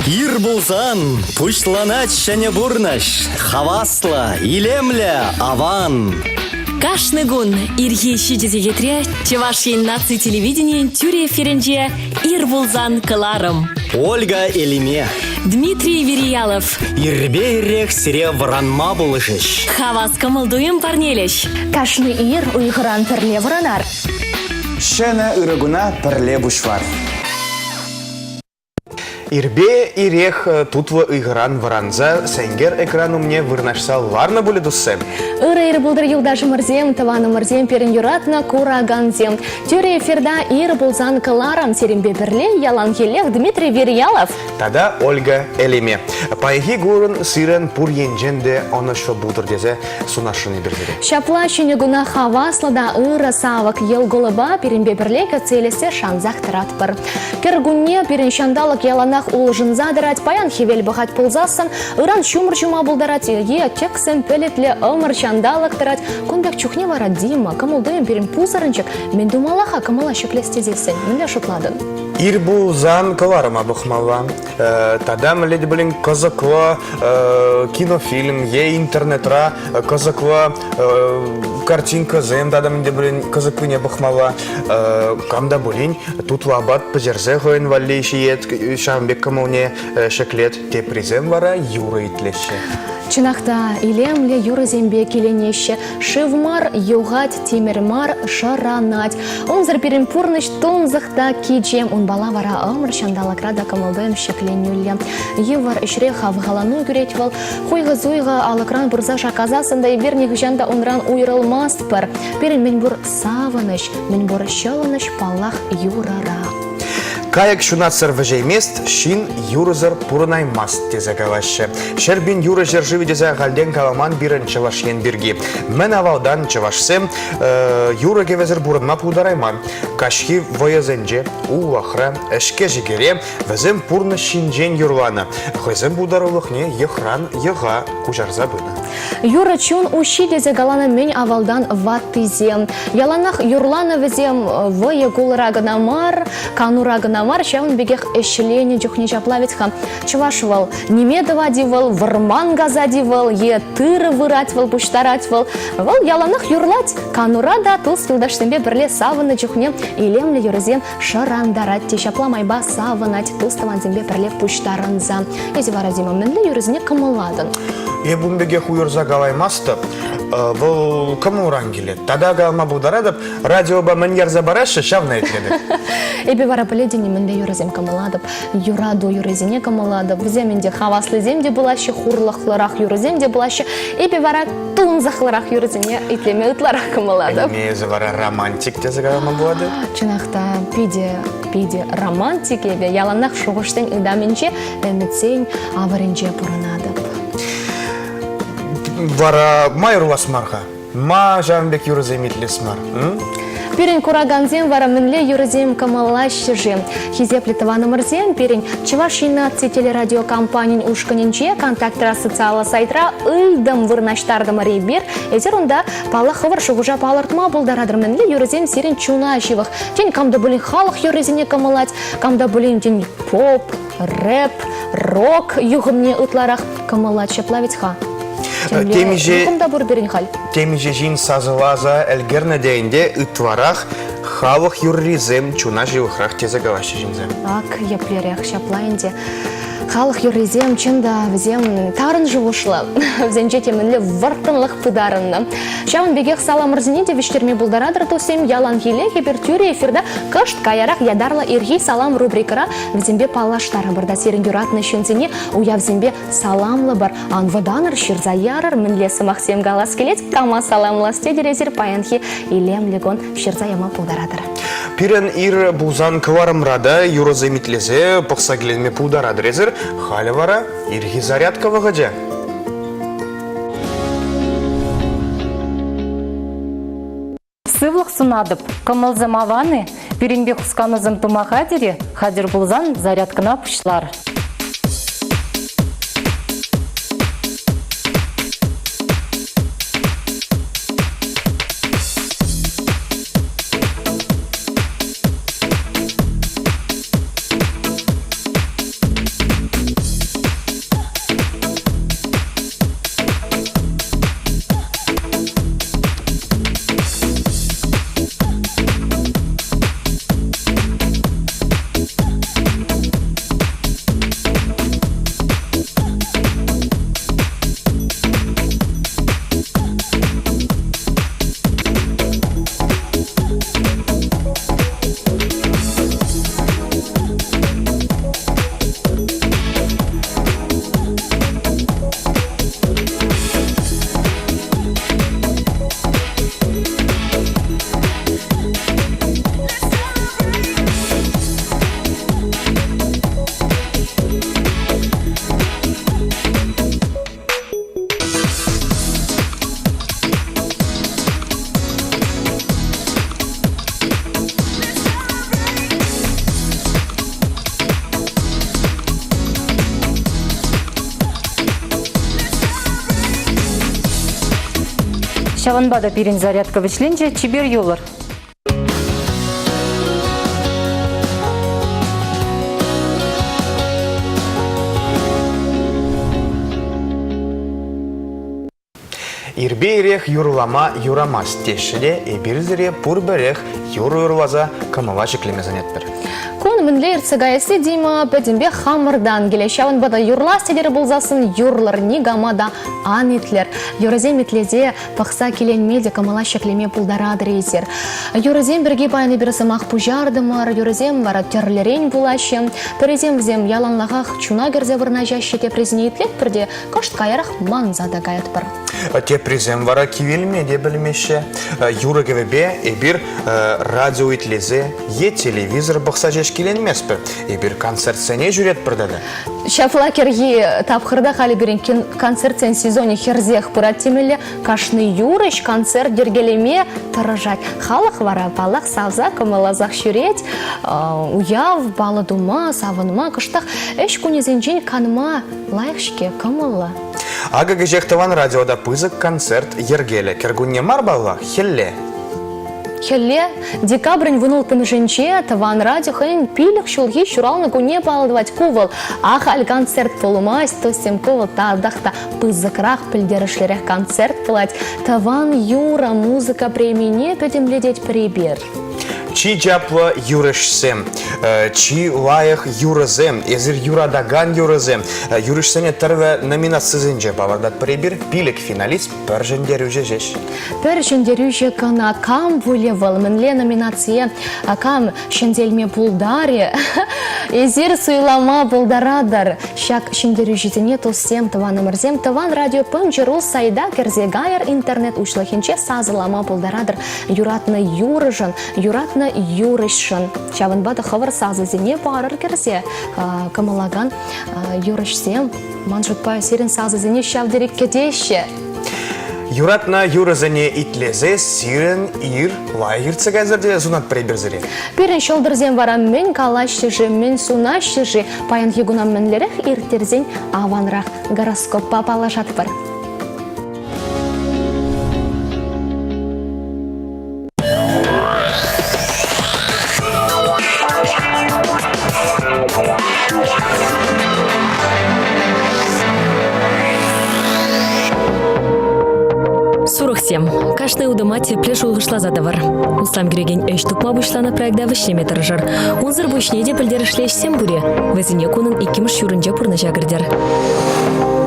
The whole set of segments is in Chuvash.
Ир пулсан пуҫланать ҫӗнӗ пурнӑҫ. Хаваслӑ, илемлӗ, аван. Кашни кун ирхи 7 сехетре Чӑваш Ен наци телевиденийӗн тӳрӗ эфирӗнче «Ир пулсан» кӑларӑм. Ольга Элиме. Дмитрий Вериялов. Ирпе ирех сире вӑранма пулӑшӗҫ. Хавас кӑмӑл-туйӑм парнелӗҫ. Кашни ир уйӑхран пӗрле вӑранар. Ҫӗнӗ ырӑ куна пӗрле пуҫлар. Ирпе ирех тутлӑ ыйхӑран вӑранса сенкер экран умне вырнаҫса ларнӑ пулӗ туссем. Ырӑ ир пултӑр юлташӑмӑрсем, тӑванӑмӑрсем, пирӗн юратнӑ куракансем. Тӳрӗ эфирта ир пулсан кӑларӑм сирӗнпе пӗрле яланхиллех Дмитрий Верьялов тата Ольга Элеме. Паянхи кун сирӗн пур енчен те ӑнӑҫлӑ пултӑр тесе сунасшӑн эпир сире. Ҫапла ҫӗнӗ куна хаваслӑ та ырӑ савӑк йӑл-кулӑпа пирӗнпе пӗрле кӗтсе илессе шансах тӑратпӑр. Кӗркунне пирӗн ҫанталӑк яланах улшӑнса тӑрать. Паян хӗвел пӑхать пулсассӑн, ыран ҫумӑр ҫума пултарать е тӗксӗм пӗлӗтлӗ ӑмӑр ҫанталӑк тӑрать. Кун пек чухне вара Дима, кӑмӑл-туйӑм пирӗн пусӑрӑнчӑк. Мӗн тумалла-ха кӑмӑла ҫӗклес тесессӗн? Мӗнле шутлатӑн? Ир пулсан кӑларӑма пӑхмалла. Тата мӗнле те пулин кӑсӑклӑ кинофильм е интернетра кӑсӑклӑ картинкӑсем тата мӗн те пулин кӑсӑклине пӑхмалла. Кам та пулин тутлӑ апат пӗҫерсе хӑйӗн валли ҫиет, ҫавӑн пек кӑмӑлне ҫӗклет. Теприсем вара юрӑ итлеҫҫӗ. Чӑнах та, илемлӗ юрӑсемпе киленеҫҫӗ. Шыв мар, юхать, тимӗр мар, шӑранать. Унсӑр пирӗн пурнӑҫ тунсӑх та кичем. Унпала вара ӑмӑр ҫанталӑкра та кӑмӑл-туйӑм ҫӗкленӳллӗ. Йывӑр ӗҫре хавхалану кӳрет вӑл. Хуйхӑ-суйхӑ алӑкран пырса шаккасассӑн та эпир нихӑҫан та унран уйрӑлмастпӑр. Пирӗн мӗнпур савӑнӑҫ, мӗнпур ҫӑлӑнӑҫ, паллах, юрӑра. Кайӑк ҫунатсӑр вӗҫеймест, ҫын юрӑсӑр пурӑнаймасть тесе калаҫҫӗ. Ҫӗрпин юрӑ ҫӗршывӗ тесе ахальтен каламан пирӗн Чӑваш Ен пирки. Мӗн авалтан чӑвашсем юрӑ-кӗвӗсӗр пурӑнма пултарайман. Каҫхи вӑйӑсенче, улахра, ӗҫке-ҫикере вӗсем пурнӑҫ ҫинчен юрланӑ, хӑйсен пултарулӑхне йӑхран йӑха куҫарса пынӑ. Юрӑ чун уҫҫи тесе каланӑ мӗн авалтан ваттисем. Яланах юрланӑ вӗсем вӑйӑ-кулӑра кӑна мар, канура кӑна мар, ҫавӑн пекех ӗҫленӗ чухне ҫапла вӗт-ха. Чӑваш вӑл ниме тӑвать-и вӑл, вӑрман касать-и вӑл, е тырӑ вырать вӑл, пуҫтарать вӑл. Вӑл яланах юрлать. Канура та тус-юлташсемпе пӗрле савӑннӑ чухне илемлӗ юрӑсем шӑрантарать те ҫапла майпа савӑнать тус-тӑвансемпе пӗрле пуҫтарӑнса. Эсӗ вара, Дима, мӗнле юрӑсене кӑмӑллатӑн? Эп ун пекех уйӑрса калаймастӑп. Вӑл кӑмӑлран килет. Тата калама пултаратӑп, радиопа мӗн ярса параҫҫӗ, ҫавна итлетӗп. Эпӗ вара пӗлетӗн-и, мӗнле юрӑсем кӑмӑллатӑп? Юрату юррисене кӑмӑллатӑп. Вӗсем ӗнтӗ хаваслисем те пулаҫҫӗ, хурлӑхлӑрах юрӑсем те пулаҫҫӗ. Эпӗ вара тунсӑхлӑрах юрӑсене итлеме ытларах кӑмӑллатӑп. Эсӗ вара романтик тесе калама пулать? Чӑнах та, питӗ, питӗ романтик эпӗ. Яланах шухӑшсен ытамӗнче, ӗмӗтсен авӑрӗнче пурӑнатӑп. Вара ма юрлас мар-ха? Ма ҫавӑн пек юрӑсем итлес мар? Пирӗн куракансем вара мӗнле юрӑсем кӑмӑллаҫҫӗ-ши? Хисеплӗ тӑванӑмӑрсем, пирӗн Чӑваш Ен наци телерадиокомпанин ушкӑнӗнче Контактра социаллӑ сайтра ыйтӑм вырнаҫтартӑмӑр эпир. Эсир унта, паллах, хӑвӑр шухӑша палӑртма пултаратӑр. Мӗнле юрӑсем сирӗн чуна ҫывӑх? Тен, кам та пулин халӑх юррисене кӑмӑллать, кам та пулин, тен, поп, рэп, рок юхӑмне ытларах кӑмӑллать. Ҫапла вӗт-ха. Темиҫе юхӑм та пур пирӗн халь. Темиҫе ҫын сасӑласа ӗлкӗрнӗ те ӗнтӗ ытларах халӑх юррисем чуна ҫывӑхрах тесе калаҫҫӗ ҫынсем. Ак еплерех ҫапла ӗнтӗ. Халӑх юррисем, чӑн та, вӗсем тарӑн шухӑшлӑ. Вӗсенче темӗнле вӑрттӑнлӑх пытарӑннӑ. Ҫавӑн пекех саламӑрсене те вӗҫтерме пултаратӑр туссем. Яланхиллех эпир тӳрӗ эфирта кӑшт каярах ятарлӑ Ирхи салам рубрикӑра вӗсемпе паллаштарӑпӑр та сирӗн юратнӑ ҫынсене уявсемпе саламлӑпӑр. Ан вӑтанӑр, ҫырса ярӑр, мӗнле сӑмахсем калас килет, кама саламлас тетӗр эсир паянхи илемлӗ кун ҫырса яма пултаратӑр. Пирӗн ир пулсан кӑварӑмра та юрӑсем итлесе пӑхса киленме пултаратӑр эсир. Халӗ вара ирхи зарядка вӑхӑчӗ. Сывлӑх сунатӑп. Кӑмӑлсем аван-и? Пирӗнпе хусканусем тума хатӗр-и? Хатӗр пулсан зарядкӑна пуҫлар. Ҫавӑнпа та пирӗн зарядка вӗҫленчӗ. Чипер юлӑр. Ирпе ирех юрлама юрамасть теҫҫӗ те эпир сире пурпӗрех юрӑ юрласа кӑмӑла ҫӗклеме сӗнетпӗр. Кун мӗнле иртсе каясси, Дима, пӗтӗмпех хамӑртан килет. Ҫавӑнпа та юрлас тетӗр пулсассӑн юрлӑр, никама та ан итлӗр. Юрӑсем итлесе пӑхса киленме те кӑмӑла ҫӗклеме пултаратӑр эсир. Юрӑсем пирки паян эпир сӑмах пуҫартӑмӑр. Юрӑсем вара тӗрлӗрен пулаҫҫӗ. Пӗрисем вӗсем яланлӑхах чуна кӗрсе вырнаҫаҫҫӗ, теприсене итлетпӗр те Кӑшт каярах манса та каятпӑр. Теприсем вара кивелме те пӗлмеҫҫӗ. Юрӑ-кӗвӗпе эпир радио итлесе е телевизор пӑхса ҫеҫ киленместпӗр. Эпир концертсене ҫӳретпӗр тата. Ҫапла кӗрхи тапхӑрта халӗ пирӗн концертсен сезонӗ хӗрсех пырать темелле. Кашни юрӑҫ концерт йӗркелеме тӑрӑшать. Халӑх вара, паллах, савса кӑмӑлласах ҫӳрет. Уяв, паллӑ тума, савӑнма, кӑштах ӗҫ кунӗсенчен канма Лайӑх-ҫке, кӑмӑллӑ. Акӑ кӗҫех тӑван радиота пысӑк концерт йӗркелӗ. Кӗркунне мар паллах, хӗлле. Хӗлле, декабрӗн вунулттӑмӗшӗнче тӑван радио хӑйӗн пилӗк ҫулхи ҫуралнӑ кунне паллӑ тӑвать. Ку вӑл ахаль концерт пулмасть, туссем, ку вӑл татах та пысӑкрах пӗлтерӗшлӗрех концерт пулать. Тӑван юрӑ музыка премине пӗтӗмлететпӗр эпир. Чи чаплӑ юрӑҫсем, чи лайӑх юрӑсем, эсир юратакан юрӑсем. Юрӑҫсене тӗрлӗ номинацисенче палӑртатпӑр эпир. Пилӗк финалист, пӗр ҫӗнтерӳҫӗ ҫеҫ. Пӗр ҫӗнтерӳҫӗ кӑна кам пулӗ вӑл, мӗнле номинацие кам ҫӗнсе илме пултарӗ? Эсир суйлама пултаратӑр. Ҫак ҫӗнтерӳҫӗсене туссем, тӑванӑмӑрсем Тӑван радио Пӑнчӑру сайта кӗрсе кайӑр, интернет уҫлӑхӗнче сасӑлама пултаратӑр. Юратнӑ юрӑшӑн, юратнӑ юрӑҫшӑн. Ҫавӑнпа та хӑвӑр сасӑсене парӑр кӗрсе кӑмӑллакан юрӑҫсем, ман шутпа, сирӗн сасӑсене ҫав тери кӗтеҫҫӗ. Юратнӑ юрӑсене итлесе сирӗн ир лайӑх иртсе кайсӑр те сунатпӑр эпир сире. Пирӗн ҫӑлтӑрсем вара мӗн калаҫҫӗ-ши, мӗн сунаҫҫӗ-ши, паянхи куна мӗнлерех ирттерсен аванрах гороскоппа паллашатпӑр. Сурӑхсем. Кашни утӑма тӗплӗ шухӑшласа тӑвӑр. Услам кӳрекен ӗҫ тупма пуҫланӑ проекта вӗҫлеме тӑрӑшӑр. Унсӑр пуҫне те пӗлтерӗшлӗ ӗҫсем пур-и? Вӗсене кунӑн иккӗмӗш ҫурринче пурнӑҫа кӗртӗр.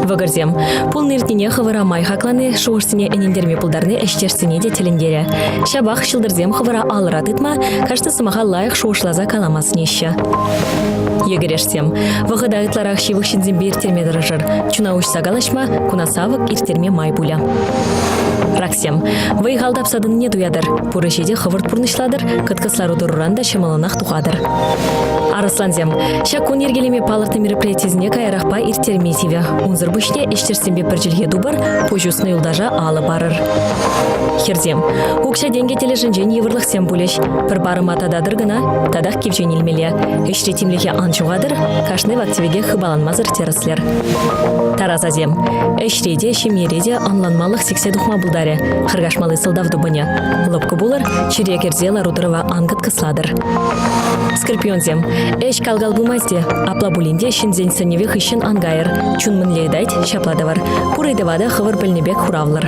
Вӑкӑрсем. Пулнӑ иртнине хӑвӑра май хаклани, шухӑшсене ӗнентерме пултарни ӗҫтешсене те тӗлӗнтерӗ. Ҫапах ҫӑлтӑрсем хӑвӑра алӑра тытма, кашни сӑмаха лайӑх шухӑшласа калама сӗнеҫҫӗ. Йӗкӗрешсем. Вӑхӑта ытларах ҫывӑх ҫынсемпе ирттерме тӑрӑшӑр. Чуна уҫса калаҫма, куна савӑк ирттерме май пулӗ. Раксем. Вӑй-хал тапса тӑнине туятӑр. Пур ӗҫе те хӑвӑрт пурнӑҫлатӑр, кӑткӑс лару-тӑруран та ҫӑмӑллӑнах тухатӑр. Арӑслансем. Ҫак кун йӗркелеме палӑртнӑ мероприятисене каярахпа ирттерме тивӗ. Унсӑр пуҫне ӗҫтешсемпе пӗр чӗлхе тупӑр, пуҫ уснӑ юлташа алӑ парӑр. Хӗрсем. Укҫа-тенкӗ тӗлӗшӗнчен йывӑрлӑхсем пулӗҫ. Пӗр парӑма тататӑр кӑна, татах кивҫен илмелле. Ӗҫри тимлӗхе ан ҫухатӑр, кашни вак-тӗвеке хыпаланмасӑр тӗрӗслӗр. Тарасасем. Ӗҫре те, ҫемьере те ӑнланмалӑх сиксе тухма пултарӗ. Хӑркашмалли сӑлтав тупӑнӗ. Лӑпкӑ пулӑр, чире кӗрсе лару-тӑрӑва ан кӑткӑслатӑр. Скорпионсем. Ӗҫ кал-кал пымасть те. Апла пулин те ҫынсен сӗнӗвӗ хыҫҫӑн ан кайӑр. Чун мӗнле ыйтать, ҫапла тӑвӑр. Пур ыйтӑва та хӑвӑр пӗлнӗ пек хуравлӑр.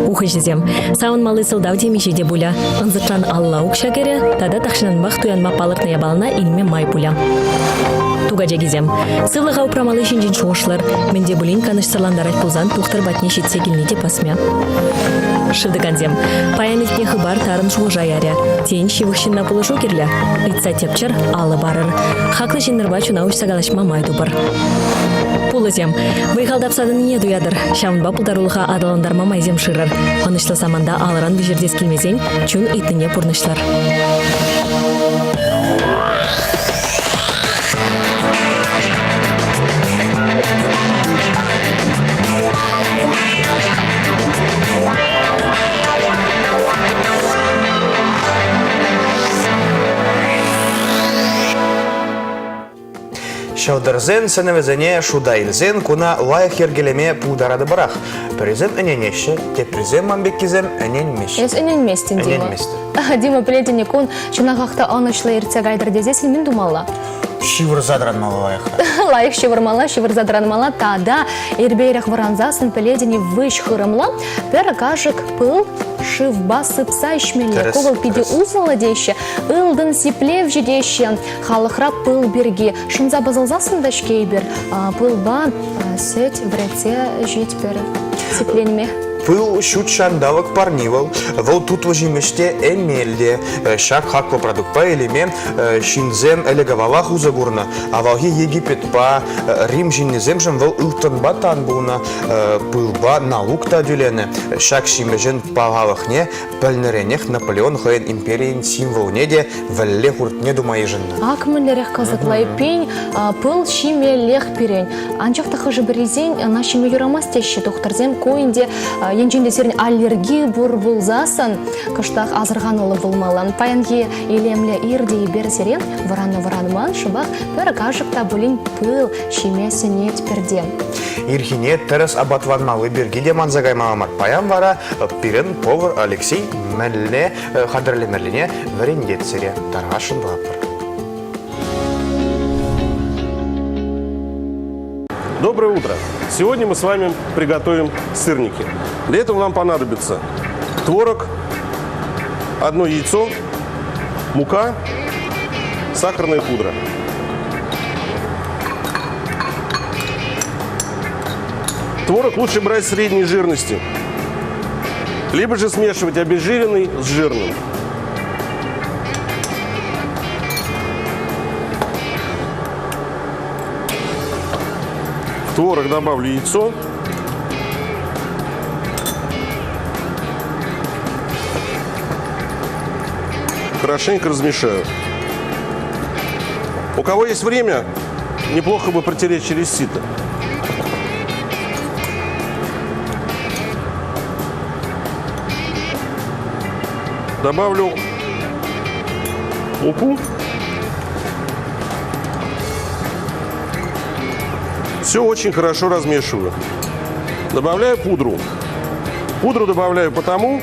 Ухӑҫӑсем. Савӑнмалли сӑлтав темиҫе те пулӗ. Ӑнсӑртран алла укҫа кӗрӗ тата тахҫананпах туянма палӑртнӑ япалана илме май пулӗ. Тукачакисем. Сывлӑха упрамалли ҫинчен шухӑшлӑр. Мӗн те пулин канӑҫсӑрлантарать пулсан тухтӑр патне ҫитсе килни те пӑсмӗ. Шывтӑкансем. Паян илтнӗ хыпар тарӑн шухӑша ярӗ. Тен, ҫывӑх ҫынна пулӑшу кирлӗ? Ыйтса тӗпчӗр, алӑ парӑр. Хаклӑ ҫыннӑрпа чуна уҫса калаҫма май тупӑр. Пулӑсем. Вӑй-хал тапса тӑнине туятӑр. Ҫавӑнпа пултарулӑха аталантарма майсем шырӑр. Ӑнӑҫлӑ саманта алӑран вӗҫертес килмесен чун ыйтнине пурнӑҫлӑр. Ҫӑлтӑрсен сӗнӗвӗсене шута илсен куна лайӑх йӗркелеме пултаратӑпӑрах. Пӗрисем ӗненеҫҫӗ, теприсем ман пеккисем ӗненмеҫҫӗ. Эс ӗненместӗн, Дима. Ӗненместӗп. Дима, пӗлетӗн-и, кун чӑнахах та ӑнӑҫлӑ иртсе кайтӑр тесессӗн мӗн тумалла? Ҫывӑрса тӑранмалла лайӑх. Лайӑх ҫывӑрмалла, ҫывӑрса тӑранмалла тата ирпе-ирех вӑрансассӑн пӗлетӗн-и, выҫ хырӑмла пӗр кашӑк пыл шывпа сыпса ӗҫмелле. Ку вӑл питӗ усӑллӑ теҫҫӗ, ылтӑн сиплевҫӗ теҫҫӗ. Халӑхра пыл пирки шӑнса пӑсӑлсассӑн та-ҫке эпир пылпа сӗт вӗретсе ӗҫетпӗр сипленме. Пыл ҫут ҫанталӑк парни вӑл. Вӑл тутлӑ ҫимӗҫ те, эмел те. Ҫак хаклӑ продуктпа илеме ҫынсем ӗлӗк-авалах усӑ курнӑ. Авалхи Египетпа Рим ҫыннисемшӗн вӑл ылтӑнпа тан пулнӑ, пылпа налук та тӳленӗ. Ҫак ҫимӗҫӗн пахалӑхне пӗлнӗренех Наполеон хӑйӗн империйӗн символне те вӗлле хуртне тума йышӑннӑ. Ак мӗнлерех кӑсӑклӑ эппин, пыл ҫимеллех пирӗн. Анчах та хӑшӗ-пӗрисен ӑна ҫиме юрамасть теҫҫӗ тухтӑрсем. Ку ӗнтӗ енчен те сирӗн аллерги пур пулсассӑн кӑштах асӑрхануллӑ пулмалла. Паянхи илемлӗ ир те эпир сире вӑраннӑ-вӑранман шӑпах пӗр кашӑк та пулин пыл ҫиме сӗнетпӗр те. Ирхине тӗрӗс апатланмалли пирки те манса каймалла мар. Паян вара пирӗн повар Алексей мӗнле хатӗрлемеллине вӗрентет сире. Тархасшӑн пӑхатпӑр. Доброе утро! Сегодня мы с вами приготовим сырники. Для этого нам понадобится творог, одно яйцо, мука, сахарная пудра. Творог лучше брать средней жирности, либо же смешивать обезжиренный с жирным. В творог добавлю яйцо. Хорошенько размешаю. У кого есть время, неплохо бы протереть через сито. Добавлю муку. Все очень хорошо размешиваю. Добавляю пудру. Пудру добавляю потому,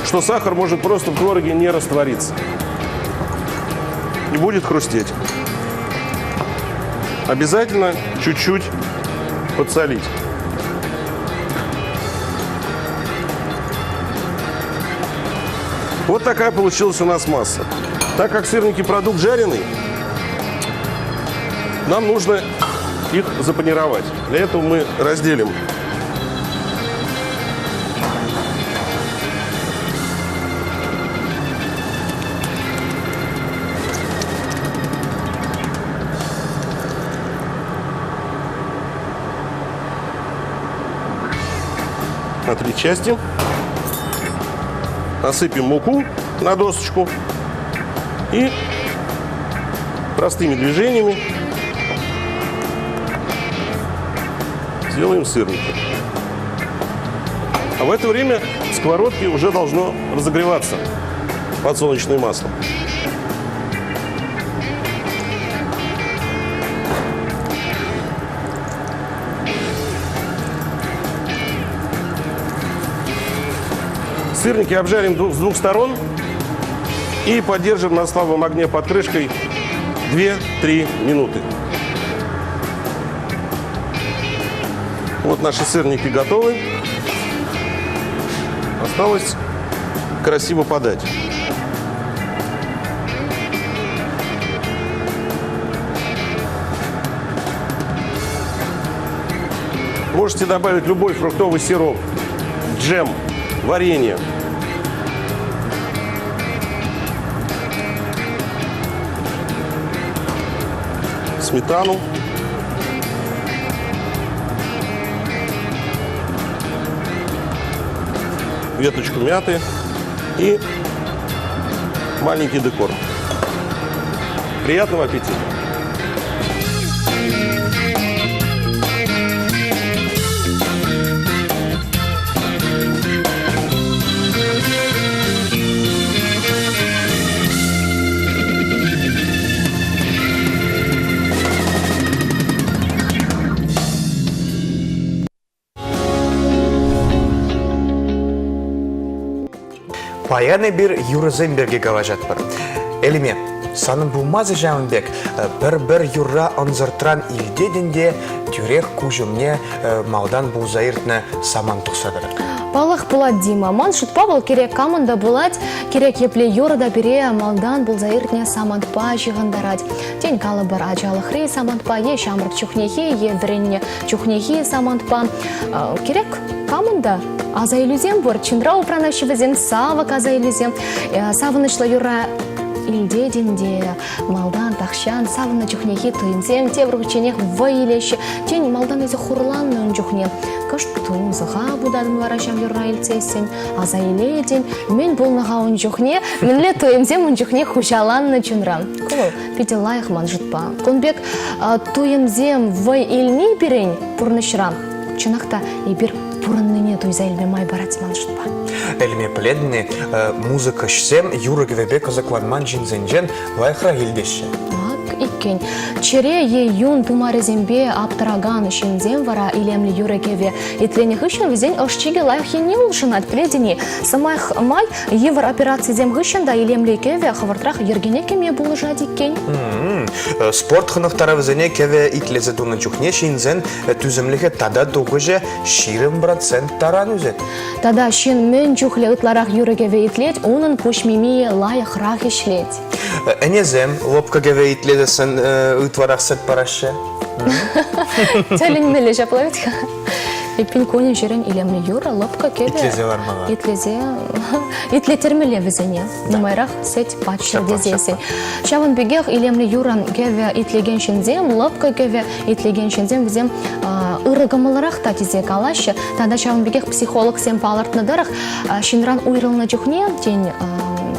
что сахар может просто в твороге не раствориться. И будет хрустеть. Обязательно чуть-чуть подсолить. Вот такая получилась у нас масса. Так как сырники продукт жареный, нам нужно их запанировать. Для этого мы разделим на три части. Насыпем муку на досочку и простыми движениями сделаем сырники. А в это время в сковородке уже должно разогреваться подсолнечное масло. Сырники обжарим с двух сторон и подержим на слабом огне под крышкой 2-3 минуты. Вот наши сырники готовы. Осталось красиво подать. Можете добавить любой фруктовый сироп, джем, варенье. Сметану. Веточку мяты и маленький декор. Приятного аппетита! Паян эпир юрӑсем пирки калаҫатпӑр. Элиме, санӑн пулмасӗ ҫавӑн пек пӗр-пӗр юрра ӑнсӑртран илтетӗн те тӳрех куҫ умне малтан пулса иртнӗ самант тухса тӑрать. Паллах, пулать, Дима. Ман шутпа вӑл кирек камӑн та пулать, кирек епле юрӑ та пире малтан пулса иртнӗ самантпа ҫыхӑнтарать. Тен, калӑпӑр, ачалӑхри самантпа е ҫамрӑк чухнехи, е вӗреннӗ чухнехи самантпа. Кирек камӑн та аса илӳсем пур. Чунра упранаҫҫӗ вӗсем, савӑк аса илӳсем. Савӑнӑҫлӑ юрра илтетӗн те малтан тахҫан савӑннӑ чухнехи туйӑмсем тепӗр хутченех вӑй илеҫҫӗ. Тен, малтан эсӗ хурланнӑ ун чухне. Кӑшт тунсӑха путатӑн вара ҫав юрра илтсессӗн, аса илетӗн, мӗн пулнӑ-ха ун чухне, мӗнле туйӑмсем ун чухне хуҫаланнӑ чунра. Ку вӑл питӗ лайӑх ман шутпа. Кун пек туйӑмсем вӑй илни пирӗн пурнӑҫра чӑнах та эпир пурӑннине туйса илме май парать ман шутпа. Элме пӗлетӗн-и, музыкӑҫсем юрӑ-кӗвӗпе кӑсӑкланман ҫынсенчен лайӑхрах илтеҫҫӗ. Так, иккен. Чӗре е юн тымарӗсемпе аптӑракан ҫынсем вара илемлӗ юрӑ-кӗвӗ итленӗ хыҫҫӑн вӗсен ӑш-чикӗ лайӑх енне улшӑнать, пӗлетӗн-и? Сӑмах май, йывӑр операцисем хыҫҫӑн та илемлӗ кӗвӗ хӑвӑртрах йӗркене кӗме пулӑшать иккен. Спорт хӑнӑхтарӑвӗсене кӗвӗ итлесе тунӑ чухне ҫынсен тӳсӗмлӗхӗ тата тухӑҫӗ 20% таран ӳсет. Тата ҫын мӗн чухлӗ ытларах юрӑ-кӗвӗ итлет, унӑн пуҫ мимийӗ лайӑхрах ӗҫлет. Ӗнесем лӑпкӑ кӗвӗ итлесессӗн ытларах сӗт параҫҫӗ. Тӗлӗнмелле ҫапла вӗт-ха. Эппин кунӗн-ҫӗрӗн илемлӗ юрӑ, лӑпкӑ кӗвӗ. Итлесе лармалла. Итлесе итлеттермелле вӗсене. Нумайрах сӗт паччӑр тесессӗн. Ҫавӑн пекех илемлӗ юрӑн кӗвӗ итлекен ҫынсем, лӑпкӑ кӗвӗ итлекен ҫынсем вӗсем ырӑ кӑмӑллӑрах та тесе калаҫҫӗ. Тата ҫавӑн пекех психологсем палӑртнӑ тӑрӑх, ҫынран уйрӑлнӑ чухне, тен,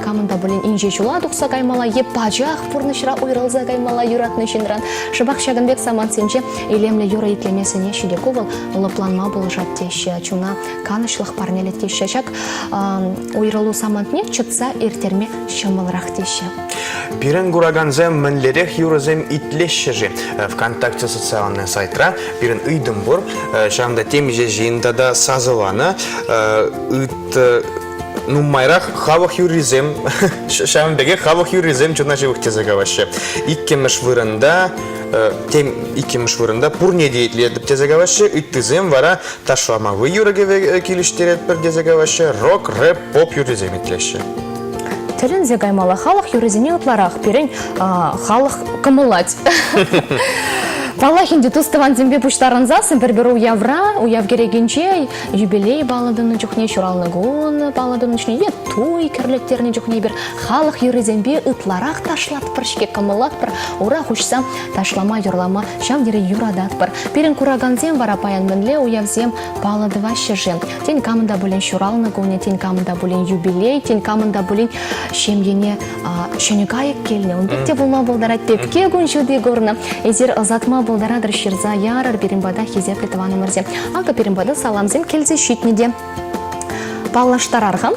камӑн та пулин инҫе ҫула тухса каймалла е пачах пурнӑҫра уйрӑлса каймалла юратнӑ ҫынран. Шӑпах ҫакӑн пек самантсенче илемлӗ юрӑ итлеме сӗнеҫҫӗ те ку вӑл лӑпланма пулӑшать теҫҫӗ, чуна канӑҫлӑх парнелет теҫҫӗ. Ҫак уйрӑлу самантне чӑтса ирттерме ҫӑмӑлрах теҫҫӗ. Пирӗн куракансем мӗнлерех юрӑсем итлеҫҫӗ-ши? ВКонтакте социальный сайтра пирӗн ыйтӑм пур. Ҫавӑнта темиҫе ҫын тата сасӑланӑ. Ыт нумайрах халӑх юррисем, ҫавӑн пекех халӑх юррисем чуна ҫывӑх тесе калаҫҫӗ. Иккӗмӗш вырӑнта тем иккӗмӗш вырӑнта пурне те итлетӗп тесе калаҫҫӗ, ыттисем вара ташламалли юрӑ-кӗвӗ килӗштеретпӗр тесе калаҫҫӗ, рок, рэп, поп юррисем итлеҫҫӗ. Тӗлӗнсе каймалла халӑх юррисене ытларах пирӗн халӑх кӑмӑллать. Паллах ӗнтӗ тус-тӑвансемпе пуҫтарӑнсассӑн пӗр-пӗр уявра, уяв кӗрекинче юбилей паллӑ тунӑ чухне, ҫуралнӑ кун паллӑ тунӑ чухне е туй кӗрлеттернӗ чухне эпир халӑх юррисемпе ытларах ташлатпӑр-ҫке, кӑмӑллатпӑр, ура хуҫса ташлама, юрлама ҫав тери юрататпӑр. Пирӗн куракансем вара паян мӗнле уявсем паллӑ тӑваҫҫӗ-ши? Тен, камӑн та пулин ҫуралнӑ кунӗ, тен, камӑн та пулин юбилей, тен, камӑн та пулин ҫемьене ҫӗнӗ кайӑк килнӗ. Ун пек те пулма пултарать. Пепке кун ҫути курнӑ. Эсир ӑсатма пултаратӑр, ҫырса ярӑр пирӗн пата, хисеплӗ тӑванӑмӑрсем. Акӑ пирӗн пата саламсем килсе ҫитнӗ те. Паллаштарар-ха.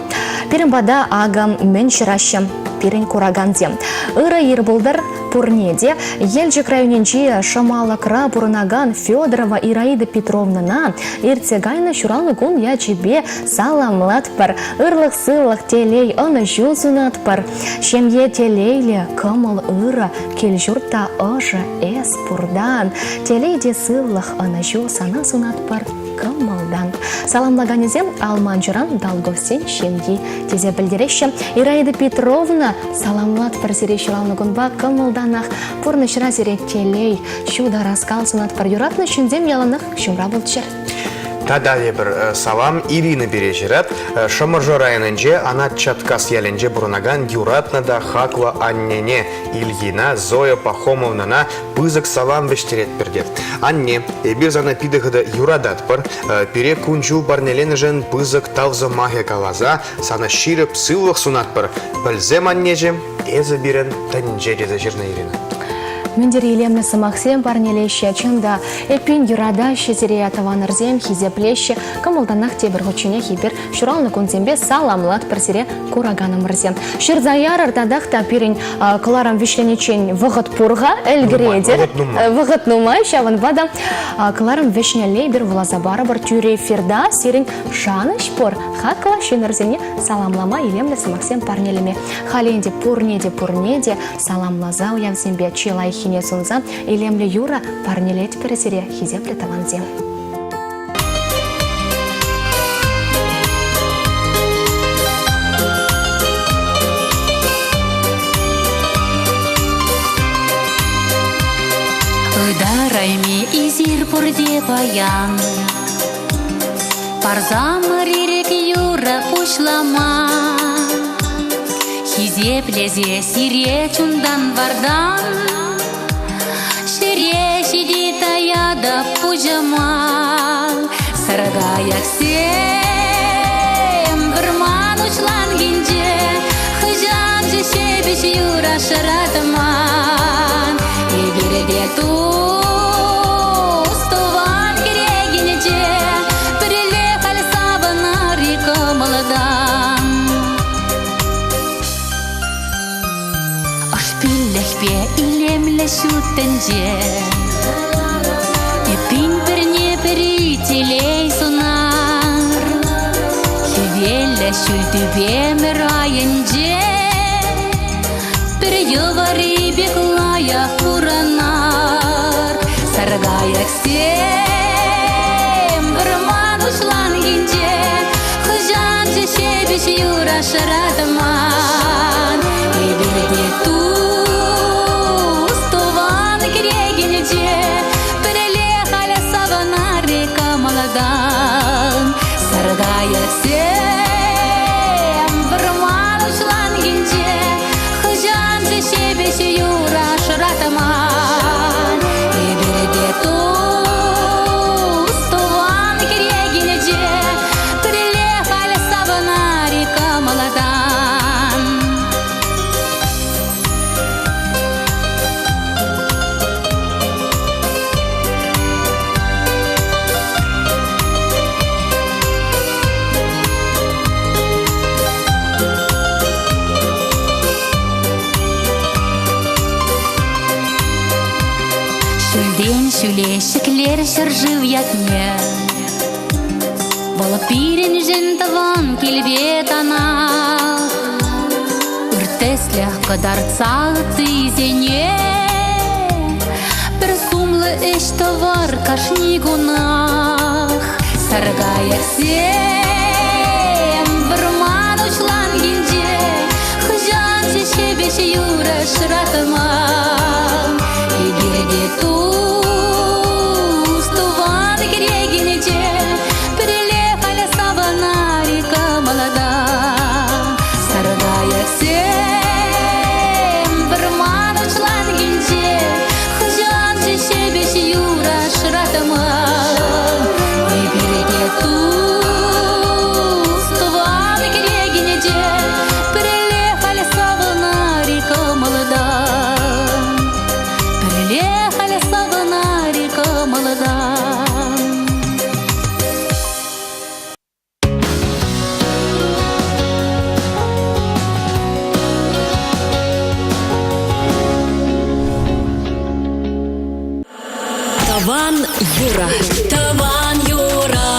Пирӗн пата акӑ мӗн ҫыраҫҫӗ пирӗн куракансем. Ырӑ ир пултӑр пурне те. Елчӗк районӗнчи Шӑмалӑкра пурӑнакан Федорова Ираида Петровнӑна иртсе кайнӑ ҫуралнӑ кун ячӗпе саламлатпӑр. Ырлӑх-сывлӑх, телей, ӑнӑҫу сунатпӑр. Ҫемье телейлӗ, кӑмӑл ырӑ, кил-ҫурт та ӑшӑ, эс пуртан. Телей те сывлӑх, ӑнӑҫу сана сунатпӑр. Кӑмӑлтан. Саламлаканӗсем Алманчӑран Долговсен ҫемйи тесе пӗлтереҫҫӗ. Ираида Петровна, саламлатпӑр сире ҫуралнӑ кунпа кӑмӑлтанах. Пурнӑҫра сире телей, ҫутӑ ӑраскал сунатпӑр. Юратнӑ ҫынсем яланах ҫумра пулччӑр. Тата тепӗр салам Ирина пире ҫырать. Шӑмӑршӑ районӗнче Анат Чаткас ялӗнче пурӑнакан юратнӑ та хаклӑ аннене Ильина Зоя Пахомовнӑна пысӑк салам вӗҫтеретпӗр те. Анне, эпир сана питӗ хытӑ юрататпӑр. Пире кун-ҫул парнеленӗшӗн пысӑк тав сӑмахӗ каласа сана ҫирӗп сывлӑх сунатпӑр. Пӗлсем, аннеҫӗм, эсӗ пирӗн тӗнче тесе ҫырнӑ Ирина. Мӗн тери илемлӗ сӑмахсем парнелеҫҫӗ, чӑн та, эппин юратаҫҫӗ сире тӑванӑрсем, хисеплеҫҫӗ. Кӑмӑлтанах тепӗр хутченех эпир ҫуралнӑ кунсемпе саламлатпӑр сире, кураканӑмӑрсем. Ҫырса ярӑр татах та пирӗн кӑларӑм вӗҫлениччен вӑхӑт пур-ха, ӗлкӗретӗр. Вӑхӑт нумай. Вӑхӑт нумай, ҫавӑнпа та кӑларӑм вӗҫнелле эпир вуласа парӑпӑр тӳрӗ эфирта сирӗн шанӑҫ пур. Хаклӑ ҫыннӑрсене саламлама илемлӗ сӑмахсем парнелеме. Халӗ ӗнтӗ пурне те пурне те саламласа уявсемпе чи лайӑххине сунса илемлӗ юрӑ парнелетпӗр сире, хисеплӗ тӑвансем. Ытарайми эсир пурте паян Парсамӑр ирӗк юрӑ пуҫлама. Хисеплесе сире чунтан вартан Ҫӗре ҫити таятӑп пуҫӑма. Саркайӑксем вӑрман уҫланкинче Хӑҫанччӗ ҫепӗҫ юра шӑратман. Эпир те тус тӑван кӗрекинче Пӗрле халь савӑнар-и кӑмӑлтан. Ӑшпиллӗхпе илемлӗ ҫут тӗнче Эппин пӗрне-пӗри телей сунар. Хӗвеллӗ ҫӳл тӳпемӗр айӗнче Пӗр йӑвари пек лайӑх пурӑнар. Саркайӑксем вӑрман уҫланкинче Хӑҫанччӗ ҫепӗҫ юра шӑратман. Эпир те тус тӑван кӗрекинче Пӗрле халь савӑнар-и кӑмӑлтан. Саркайӑксем вӑрман уҫланкинче Хӑҫанччӗ ҫепӗҫ юра шӑратман. Эпир те тус тӑван кӗрекинче Пӗрле халь савӑнар-и кӑмӑлтан. Ҫӳлтен ҫӳле ҫӗклер ҫӗршыв ятне. Вӑл пирӗншӗн тӑван килпе танах. Ыр тӗслӗх кӑтартса ыттисене пӗр сумлӑ ӗҫ тӑвар кашни кунах. Саркайӑксем вӑрман уҫланкинче хӑҫанччӗ ҫепӗҫ юрӑ шӑратман. Эпир те тус тӑван кӗрекинче пӗрле халь савӑнар-и кӑмӑлтан. Саркайӑксем вӑрман уҫланкинче хӑҫанччӗ ҫепӗҫ юрӑ шӑратман. Эпир те тус тӑван кӗрекинче пӗрле халь савӑнар-и кӑмӑлтан. Пӗрле халь савӑнар-и кӑмӑлтан. Тӑван юрӑ. Тӑван юрӑ.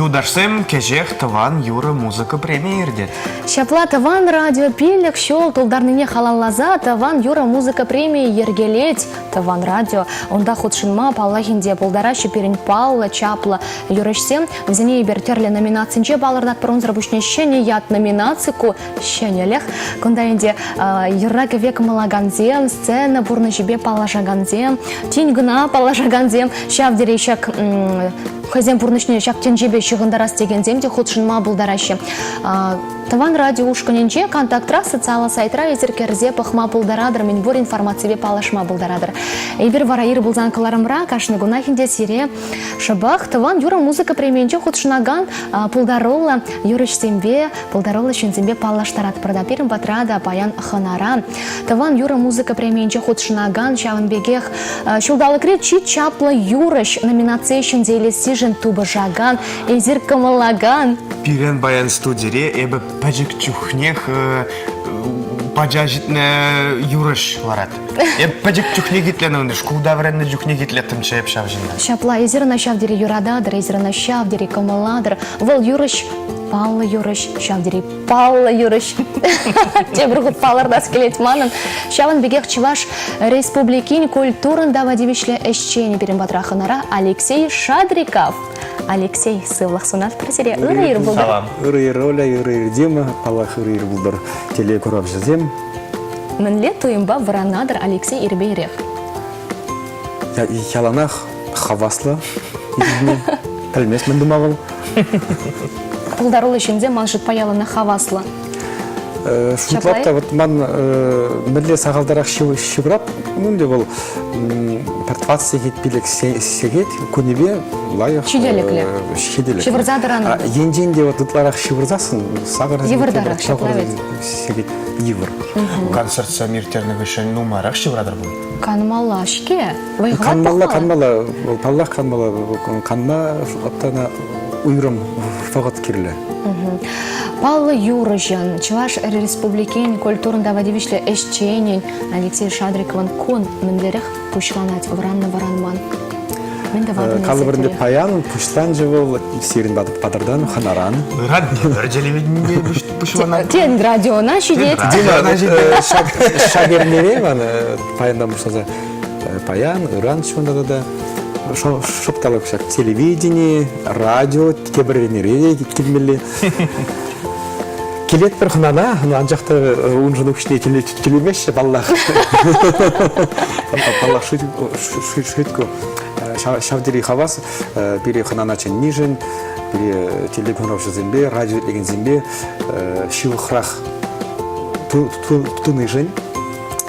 Юлташсем кӗҫех тӑван юрӑ музыка премийӗ иртет. Ҫапла тӑван радио пиллӗк ҫул тултарнине халалласа тӑван юрӑ музыка премийӗ йӗркелет тӑван радио. Унта хутшӑнма паллах ӗнтӗ пултараҫҫӗ пирӗн паллӑ, чаплӑ юрӑҫсем. Вӗсене эпир тӗрлӗ номинацинче палӑртатпӑр. Унсӑр пуҫне ҫӗнӗ ят номинаци ку ҫӗнӗлӗх. Кунта ӗнтӗ юрра-кӗвве кӑмӑллакансем, сцена пурнӑҫӗпе паллашакансем, тин кӑна паллашакансем ҫав тери ҫак. Хӑйсен пурнӑҫне ҫак тӗнчепе ҫыхӑнтарас текенсем те хутшӑнма пултараҫҫӗ. Тӑван радио ушкӑнӗнче Контактра социаллӑ сайтра эсир кӗрсе пӑхма пултаратӑр, мӗнпур информаципе паллашма пултаратӑр. Эпир вара ир пулсан кӑларӑмра кашни кунах ӗнтӗ сире шӑпах тӑван юрӑ музыка премийӗнче хутшӑнакан пултаруллӑ юрӑҫсемпе, пултаруллӑ ҫынсемпе паллаштаратпӑр та. Пирӗн патра та паян хӑнара тӑван юрӑ музыка премийӗнче хутшӑнакан, ҫавӑн пекех ҫулталӑкри чи чаплӑ юрӑҫ номинацие ҫӗнсе илессишӗн тупӑшакан, эсир кӑмӑллакан Пирӗн паян студире эпӗ пӗчӗк чухнех пача ҫитнӗ юрӑҫ ларать. Эп пӗчӗк чухне хитленӗ ӑна, шкулта вӗреннӗ чухне хитлеттӗмччӗ эп ҫав ҫынна. Ҫапла, эсир ӑна ҫав тери юрататӑр, эсир ӑна ҫав тери кӑмӑллатӑр. Вӑл юрӑҫ, паллӑ юрӑҫ, ҫав тери паллӑ юрӑҫ. Тепӗр хут палӑртас килет манӑн. Ҫавӑн пекех Чӑваш Республикин культурӑн тава тивӗҫлӗ ӗҫченӗ пирӗн патра хӑнара Алексей Шадриков. Алексей, сывлӑх сунатпӑр сире. Ырӑ ир пултӑр. Салам. Ырӑ ир, Оля, ырӑ ир, Дима. Паллах, ырӑ ир пултӑр телекуравҫӑсем. Мӗнле туйӑмпа вӑранатӑр Алексей ирпе ирех? Яланах хаваслӑ иртме. Пӗлмест мӗн тума вӑл. Пултаруллӑ ҫынсем ман шутпа яланах хаваслӑ. Шутлап та вот ман мӗнле сахалтарах ҫыврап, ну ӗнтӗ вӑл пӗр 20 сехет пилӗк сехет кунӗпе лайӑх ҫителӗклӗ. Ҫителӗклӗ. Ҫывӑрса тӑранӑ. Енчен те вот ытларах ҫывӑрсассӑн сахӑр Йывӑртарах ҫапла вӗт. Сехет йывӑр. Концертсем ирттернӗ хыҫҫӑн нумайрах ҫывӑратӑр пуль? Канмалла-ҫке. Вӑй-хӑват Канмалла, канмалла. Паллах, канмалла. Канма шутлап уйрӑм вӑхӑт кирлӗ. Паллӑ юрӑҫӑн, Чӑваш Республикин культурӑн тава тивӗҫлӗ ӗҫченӗн Алексей Шадриковӑн кун мӗнлерех пуҫланать вӑраннӑ-вӑранман? Мӗн тӑватӑн Калӑпӑр ӗнтӗ паян пуҫланчӗ вӑл сирӗн патӑртан, хӑнаран. Ыран тепӗр телевидение пуҫланать. Тен, радиона ҫитет. Дима, ҫак эрнере ман паянтан пуҫласа паян, ыран ҫунта тата шӑп талӑк ҫак телевидени, радио тепӗр эрнере те килмелле. Килетпӗр хӑнана, анчах та уншӑн укҫине тӳлемеҫҫӗ, паллах. Паллах, шӳт ку. Ҫав тери хавас пире хӑнана чӗннишӗн, пире телекуравҫӑсемпе, радио итлекенсемпе ҫывӑхрах тунишӗн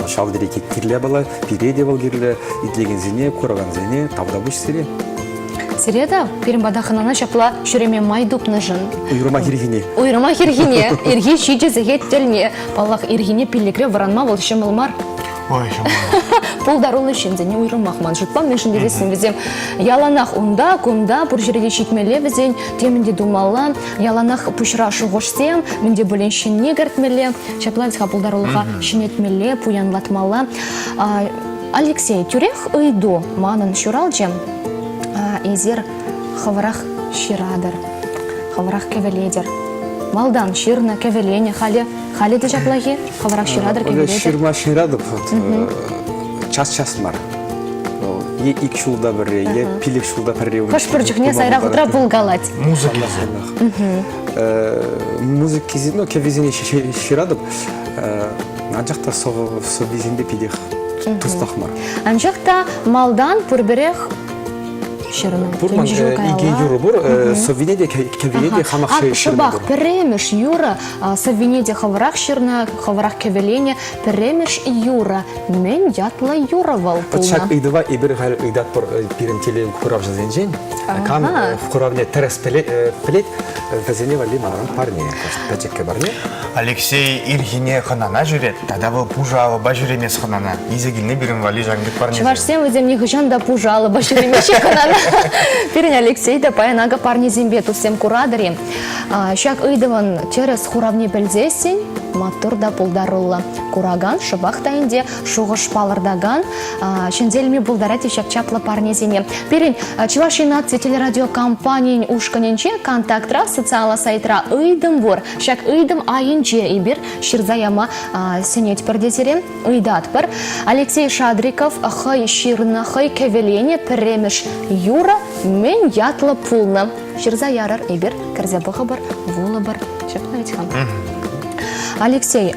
ҫав тери кирлӗ япала, пире те вӑл кирлӗ, итлекенсене, куракансене тавтапуҫ сире. Сире та пирӗн пата хӑнана ҫапла ҫӳреме май тупнӑшӑн. Уйрӑмах ирхине. Уйрӑмах ирхине. Ирхи ҫичӗ сехет тӗлне. Паллах, ирхине пиллӗкре вӑранма вӑл ҫӑмӑл мар. Ой, ҫӑмӑл мар. Пултаруллӑ ҫынсене уйрӑмах ман шутпа, мӗншӗн тесессӗн вӗсем яланах унта, кунта, пур ҫӗре те ҫитмелле вӗсен, темӗн те тумалла, яланах пуҫра шухӑшсем, мӗн те пулин ҫӗнни кӗртмелле. Ҫапла вӗт-ха пултарулӑха ҫӗнетмелле, пуянлатмалла. Алексей, тӳрех ыйту манӑн ҫуралчӗ. Эсир хӑвӑрах ҫыратӑр, хӑвӑрах кӗвӗлетӗр. Малтан ҫырнӑ, кӗвӗленӗ, халӗ, халӗ те ҫаплах-и? Хӑвӑрах ҫыратӑр, кӗвӗлетӗр? Ҫырма ҫыратӑп, час-час мар. Е ик ҫулта пӗрре, е пилӗк ҫулта пӗрре. Хӑш-пӗр чухне сайра хутра пулкалать. Музыка. Музыки, ну, кӗввисене ҫыратӑп. Анчах та сӑввисемпе питех туслах мар. Анчах та малтан пурпӗрех ҫырнӑ. Пур ман икӗ юрӑ пур. Сӑввине те кӗввине те хамах ҫырнӑ. Шӑпах пӗрремӗш юрӑ сӑввине те хӑвӑрах ҫырнӑ, хӑвӑрах кӗвӗленӗ. Пӗрремӗш юрӑ мӗн ятлӑ юрӑ вӑл пулнӑ? Ҫак ыйтӑва эпир халь ыйтатпӑр пирӗн телекуравҫӑсенчен. Кам хуравне тӗрӗс пӗлет, вӗсене валли манран парне, пӗчӗккӗ парне. Алексей ирхине хӑнана ҫӳрет, тата вӑл пушӑ алӑпа ҫӳремест хӑнана. Илсе килни пирӗн валли ҫакӑн пек парнесем. Чӑвашсем вӗсем нихӑҫан та пушӑ алӑпа ҫӳремеҫҫӗ хӑнана. Пирӗн Алексей та паян акӑ парнесемпе туссем куратӑр-и? Ҫак ыйтӑвӑн тӗрӗс хуравне пӗлсессӗн маттур та пултаруллӑ куракан шӑпах та ӗнтӗ шухӑш палӑртакан ҫӗнсе илме пултарать ҫак чаплӑ парнесене. Пирӗн Чӑваш Ен наци телерадиокомпанийӗн ушкӑнӗнче Контактра социаллӑ сайтра ыйтӑм пур. Ҫак ыйтӑм айӗнче эпир ҫырса яма сӗнетпӗр те сире, ыйтатпӑр. Алексей Шадриков хӑй ҫырнӑ, хӑй кӗвӗленӗ пӗрремӗш юрӑ мӗн ятлӑ пулнӑ? Ҫырса ярӑр, эпир кӗрсе пӑхӑпӑр, вулӑпӑр. Ҫапла вӗт-ха. Алексей,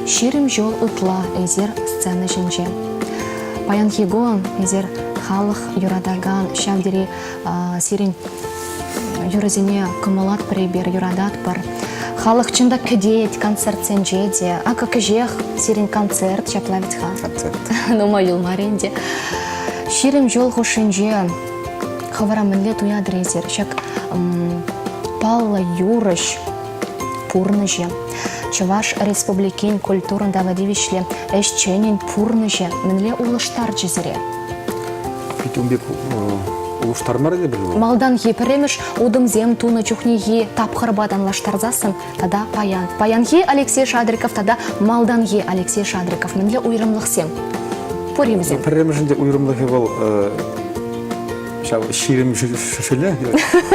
20 ҫул ытла эсир сцена ҫинче. Паянхи кун эсир халӑх юратакан ҫав тери сирӗн юрӑсене кӑмӑллатпӑр эпир, юрататпӑр. Халӑх чӑн та кӗтет концертсенче те. Акӑ кӗҫех сирӗн концерт ҫапла вӗт-ха. Концерт. Нумай юлмарӗ ӗнтӗ. 20 ҫул хушшинче хӑвӑра мӗнле туятӑр эсир? Ҫак паллӑ юрӑҫ пурнӑҫӗ, Чӑваш Республикин культурӑн тава тивӗҫлӗ ӗҫченӗн пурнӑҫӗ мӗнле улӑштарчӗ сире? Пит ун пек улӑштармарӗ те пӗр Малтанхи пӗрремӗш утӑмсем тунӑ чухнехи тапхӑрпа танлаштарсассӑн тата паян. Паянхи Алексей Шадриков тата малтанхи Алексей Шадриков мӗнле уйрӑмлӑхсем пур-и вӗсем? Пӗрремӗшӗнче уйрӑмлӑхӗ вӑл ҫав 20 ҫуле,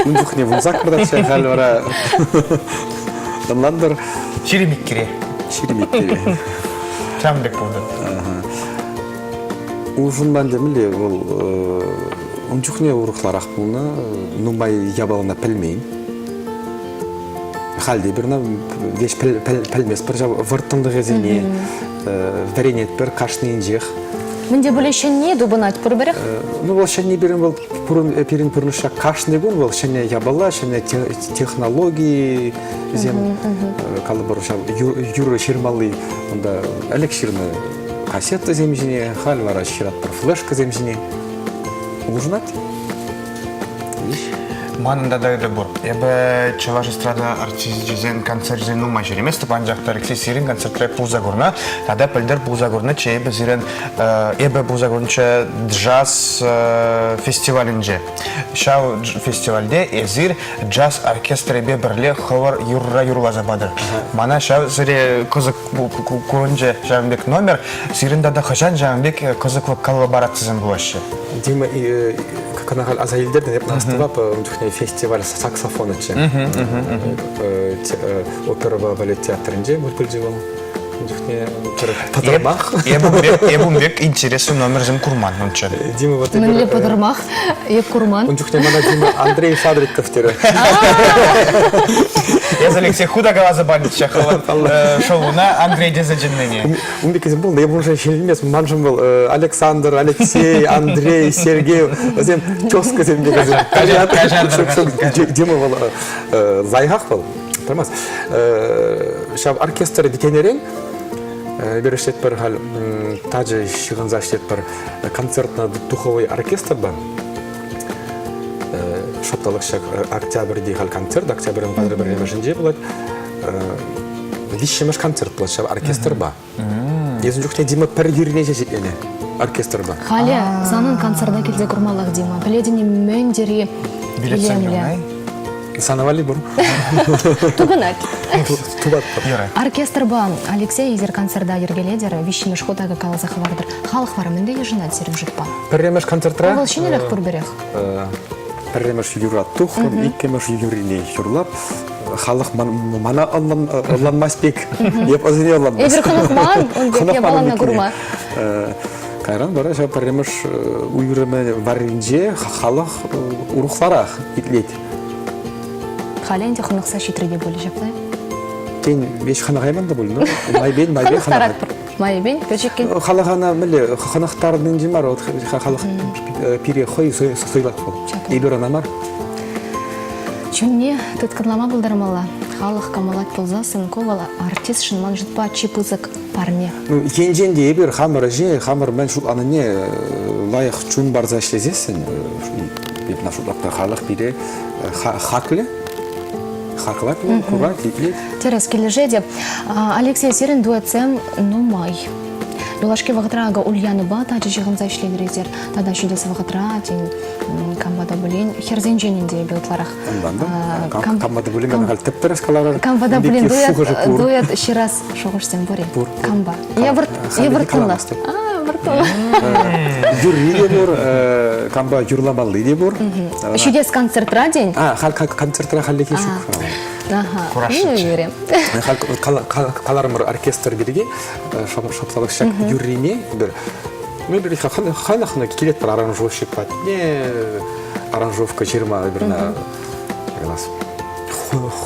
ун чухне вунсаккӑртаччӗ, халь вара тӑнлантӑр. 22-ре. 22-ре. Ҫавӑн пек пултӑр. Улшӑнман темелле вӑл ун чухне урӑхларах пулнӑ, нумай япалана пӗлмен. Халь те пӗр веҫ пӗлместпӗр ҫав вӑрттӑнлӑхӗсене вӗренетпӗр кашнийӗнчех. Мӗн те пулин ҫӗнни тупӑнать пурпӗрех? Ну, вӑл ҫӗнни пирӗн вӑл пирӗн пурнӑҫра кашни кун вӑл ҫӗнӗ япала, ҫӗнӗ технологисем, калӑпӑр, ҫав юрӑ ҫырмалли унта ӗлӗк ҫырнӑ кассетӑсем ҫине, халь вара ҫыратпӑр флешкӑсем ҫине. Улшӑнать. Манӑн тата ыйту пур. Эпӗ чӑваш эстрада артисчӗсен концерчӗсен нумай ҫӳреместӗп, анчах та Алексей сирӗн концертре пулса курнӑ. Тата пӗлтӗр пулса курнӑччӗ эпӗ сирӗн эпӗ пулса курнӑччӗ джаз фестивалӗнче. Ҫав фестивальте эсир джаз оркестрӗпе пӗрле хӑвӑр юрра юрласа патӑр. Мана ҫав сире кӑсӑк курӑнчӗ ҫавӑн пек номер. Сирӗн тата хӑҫан ҫавӑн пек кӑсӑклӑ коллаборацисем пулаҫҫӗ? Дима, кӑна халь аса илтертӗн, эп астӑвап, ун чухне фестиваль саксофонӗччӗ. Оперӑпа балет театрӗнче пулчӗ вӑл. Ун чухне пӑтӑрмах. Эп ун пек интереслӗ номерсем курман унччен. Дима, вот Мӗнле пӑтӑрмах? Эп курман. Ун чухне мана Дима Андрей Шадриков терӗ. Эс, Алексей, ху та каласа панӑччӗ хӑвӑн шоуна Андрей тесе чӗннине. Ун пеккисем пулнӑ, эп уншӑн ҫилленмест. Маншӑн вӑл Александр, Алексей, Андрей, Сергей, вӗсем тезкӑсем пек вӗсем. Дима вӑл лайӑхах вӑл, тӑрмас. Ҫав оркестр тенӗрен эпир ӗҫлетпӗр халь тачӑ ҫыхӑнса ӗҫлетпӗр концертно-духовой оркестрпа. Шӑпталӑх ҫак октябрьти халь концерт, октябрӗн пӗрремӗшӗнче пулать. Виҫҫӗмӗш концерт пулать ҫав оркестрпа. Эсӗ чухне Дима пӗр юррине ҫеҫ итленӗ оркестрпа. Халӗ санӑн концерта килсе курмаллах, Дима. Пӗлетӗн-и, мӗн тери илемлӗ. Сана валли пур. Тупӑнать. Тупатпӑр. Оркестрпа Алексей эсир концерта йӗркелетӗр, виҫҫӗмӗш хут акӑ каласа хӑвартӑр. Халӑх вара мӗнле йышӑнать сирӗн шутпа? Пӗрремӗш концертра... Вӑл ҫӗнӗлӗх пурпӗрех. Пӗрремӗш юрра тухрӑм, иккӗмӗш юррине юрлап. Халӑх мана ӑнланмасть пек. Эп ӑсене ӑнланмасть. Эпир хӑнӑхман ун пек япалана курма. Кайран вара ҫав пӗрремӗш уйрӑмӗ варринче халӑх урӑхларах итлет. Халӗ ӗнтӗ хӑнӑхса ҫитрӗ те пулӗ ҫапла. Тен, веҫ хӑнӑхайман та пуль, но майӗпен майӗпен Хӑнӑхтаратпӑр. Майӗпен, пӗчӗккӗн. Халӑхана мӗнле хӑнӑхтарнинче мар, вот халӑх пире хӑй суйлать вӑл. Эпир ӑна мар. Чунне тыткӑнлама пултармалла. Халӑх кӑмӑлать пулсассӑн ку вӑл артистшӑн ман шутпа чи пысӑк парне. Ну, енчен те эпир хамӑр ӗҫе, хамӑр мӗн шутланине лайӑх чун парса ӗҫлесессӗн, эп на шутлап та халӑх пире хаклӗ, хаклать вӑл, курать, итлет. Тӗрӗс килӗшетӗп. Алексей, сирӗн дуэтсем нумай. Юлашки вӑхӑтра акӑ Ульянӑпа тачӑ ҫыхӑнса ӗҫлетӗр эсир. Тата ҫитес вӑхӑтра, тен, кампа та пулин, хӗрсенчен ӗнтӗ эпӗ ытларах. Ӑнлантӑм. Кампа та пулин, халь тӗп-тӗрӗс каларӑр. Кампа та пулин дуэт ҫырас шухӑшсем пур-и? Пур. Кампа. Е вӑрттӑнлӑх. А, вӑрттӑнлӑх. Юрри те пур, кампа юрламалли те пур. Ҫитес концертра, тен? А, халь концертра хальлӗхе ҫук. Ага. Ну, юрӗ. Каларӑмӑр оркестр пирки, шӑпсалӑх ҫак юррине эпир ну, эпир ханахна килетпӗр аранжировщик патне, аранжировка ҫырма эпир на класс.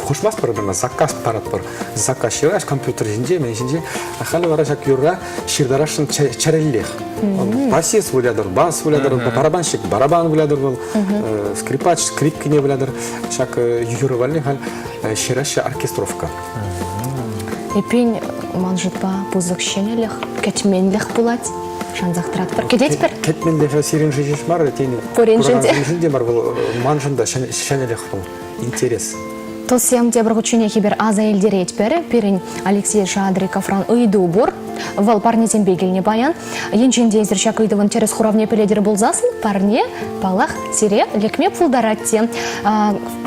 хушмастпӑр ӑна, заказ паратпӑр. Заказ ҫырать компьютер ҫинче, мӗн ҫинче. Халӗ вара ҫак юрра ҫыртарасшӑн чӗрӗллех. Басист вылятӑр, бас вылятӑр, барабанщик барабан вылятӑр вӑл, скрипач скрипкине вылятӑр. Ҫак юрӑ валли халь ҫыраҫҫӗ оркестровка. Эппин, ман шутпа, пысӑк ҫӗнӗлӗх, кӗтменлӗх пулать. Шансах тӑратпӑр. Кӗтетпӗр. Кӗтменлӗхе сирӗншӗн ҫеҫ мар, тен, Пуриншӗн те. Пуриншӗн те мар вӑл, маншӑн та ҫӗнӗлӗх вӑл, интерес. Туссем тепӗр хутченех эпир аса илтеретпӗр. Пирӗн Алексей Шадриковран ыйту пур. Вӑл парнесемпе килнӗ паян. Енчен те эсир ҫак ыйтӑвӑн тӗрӗс хуравне пӗлетӗр пулсассӑн, парне, паллах, сире лекме пултарать те.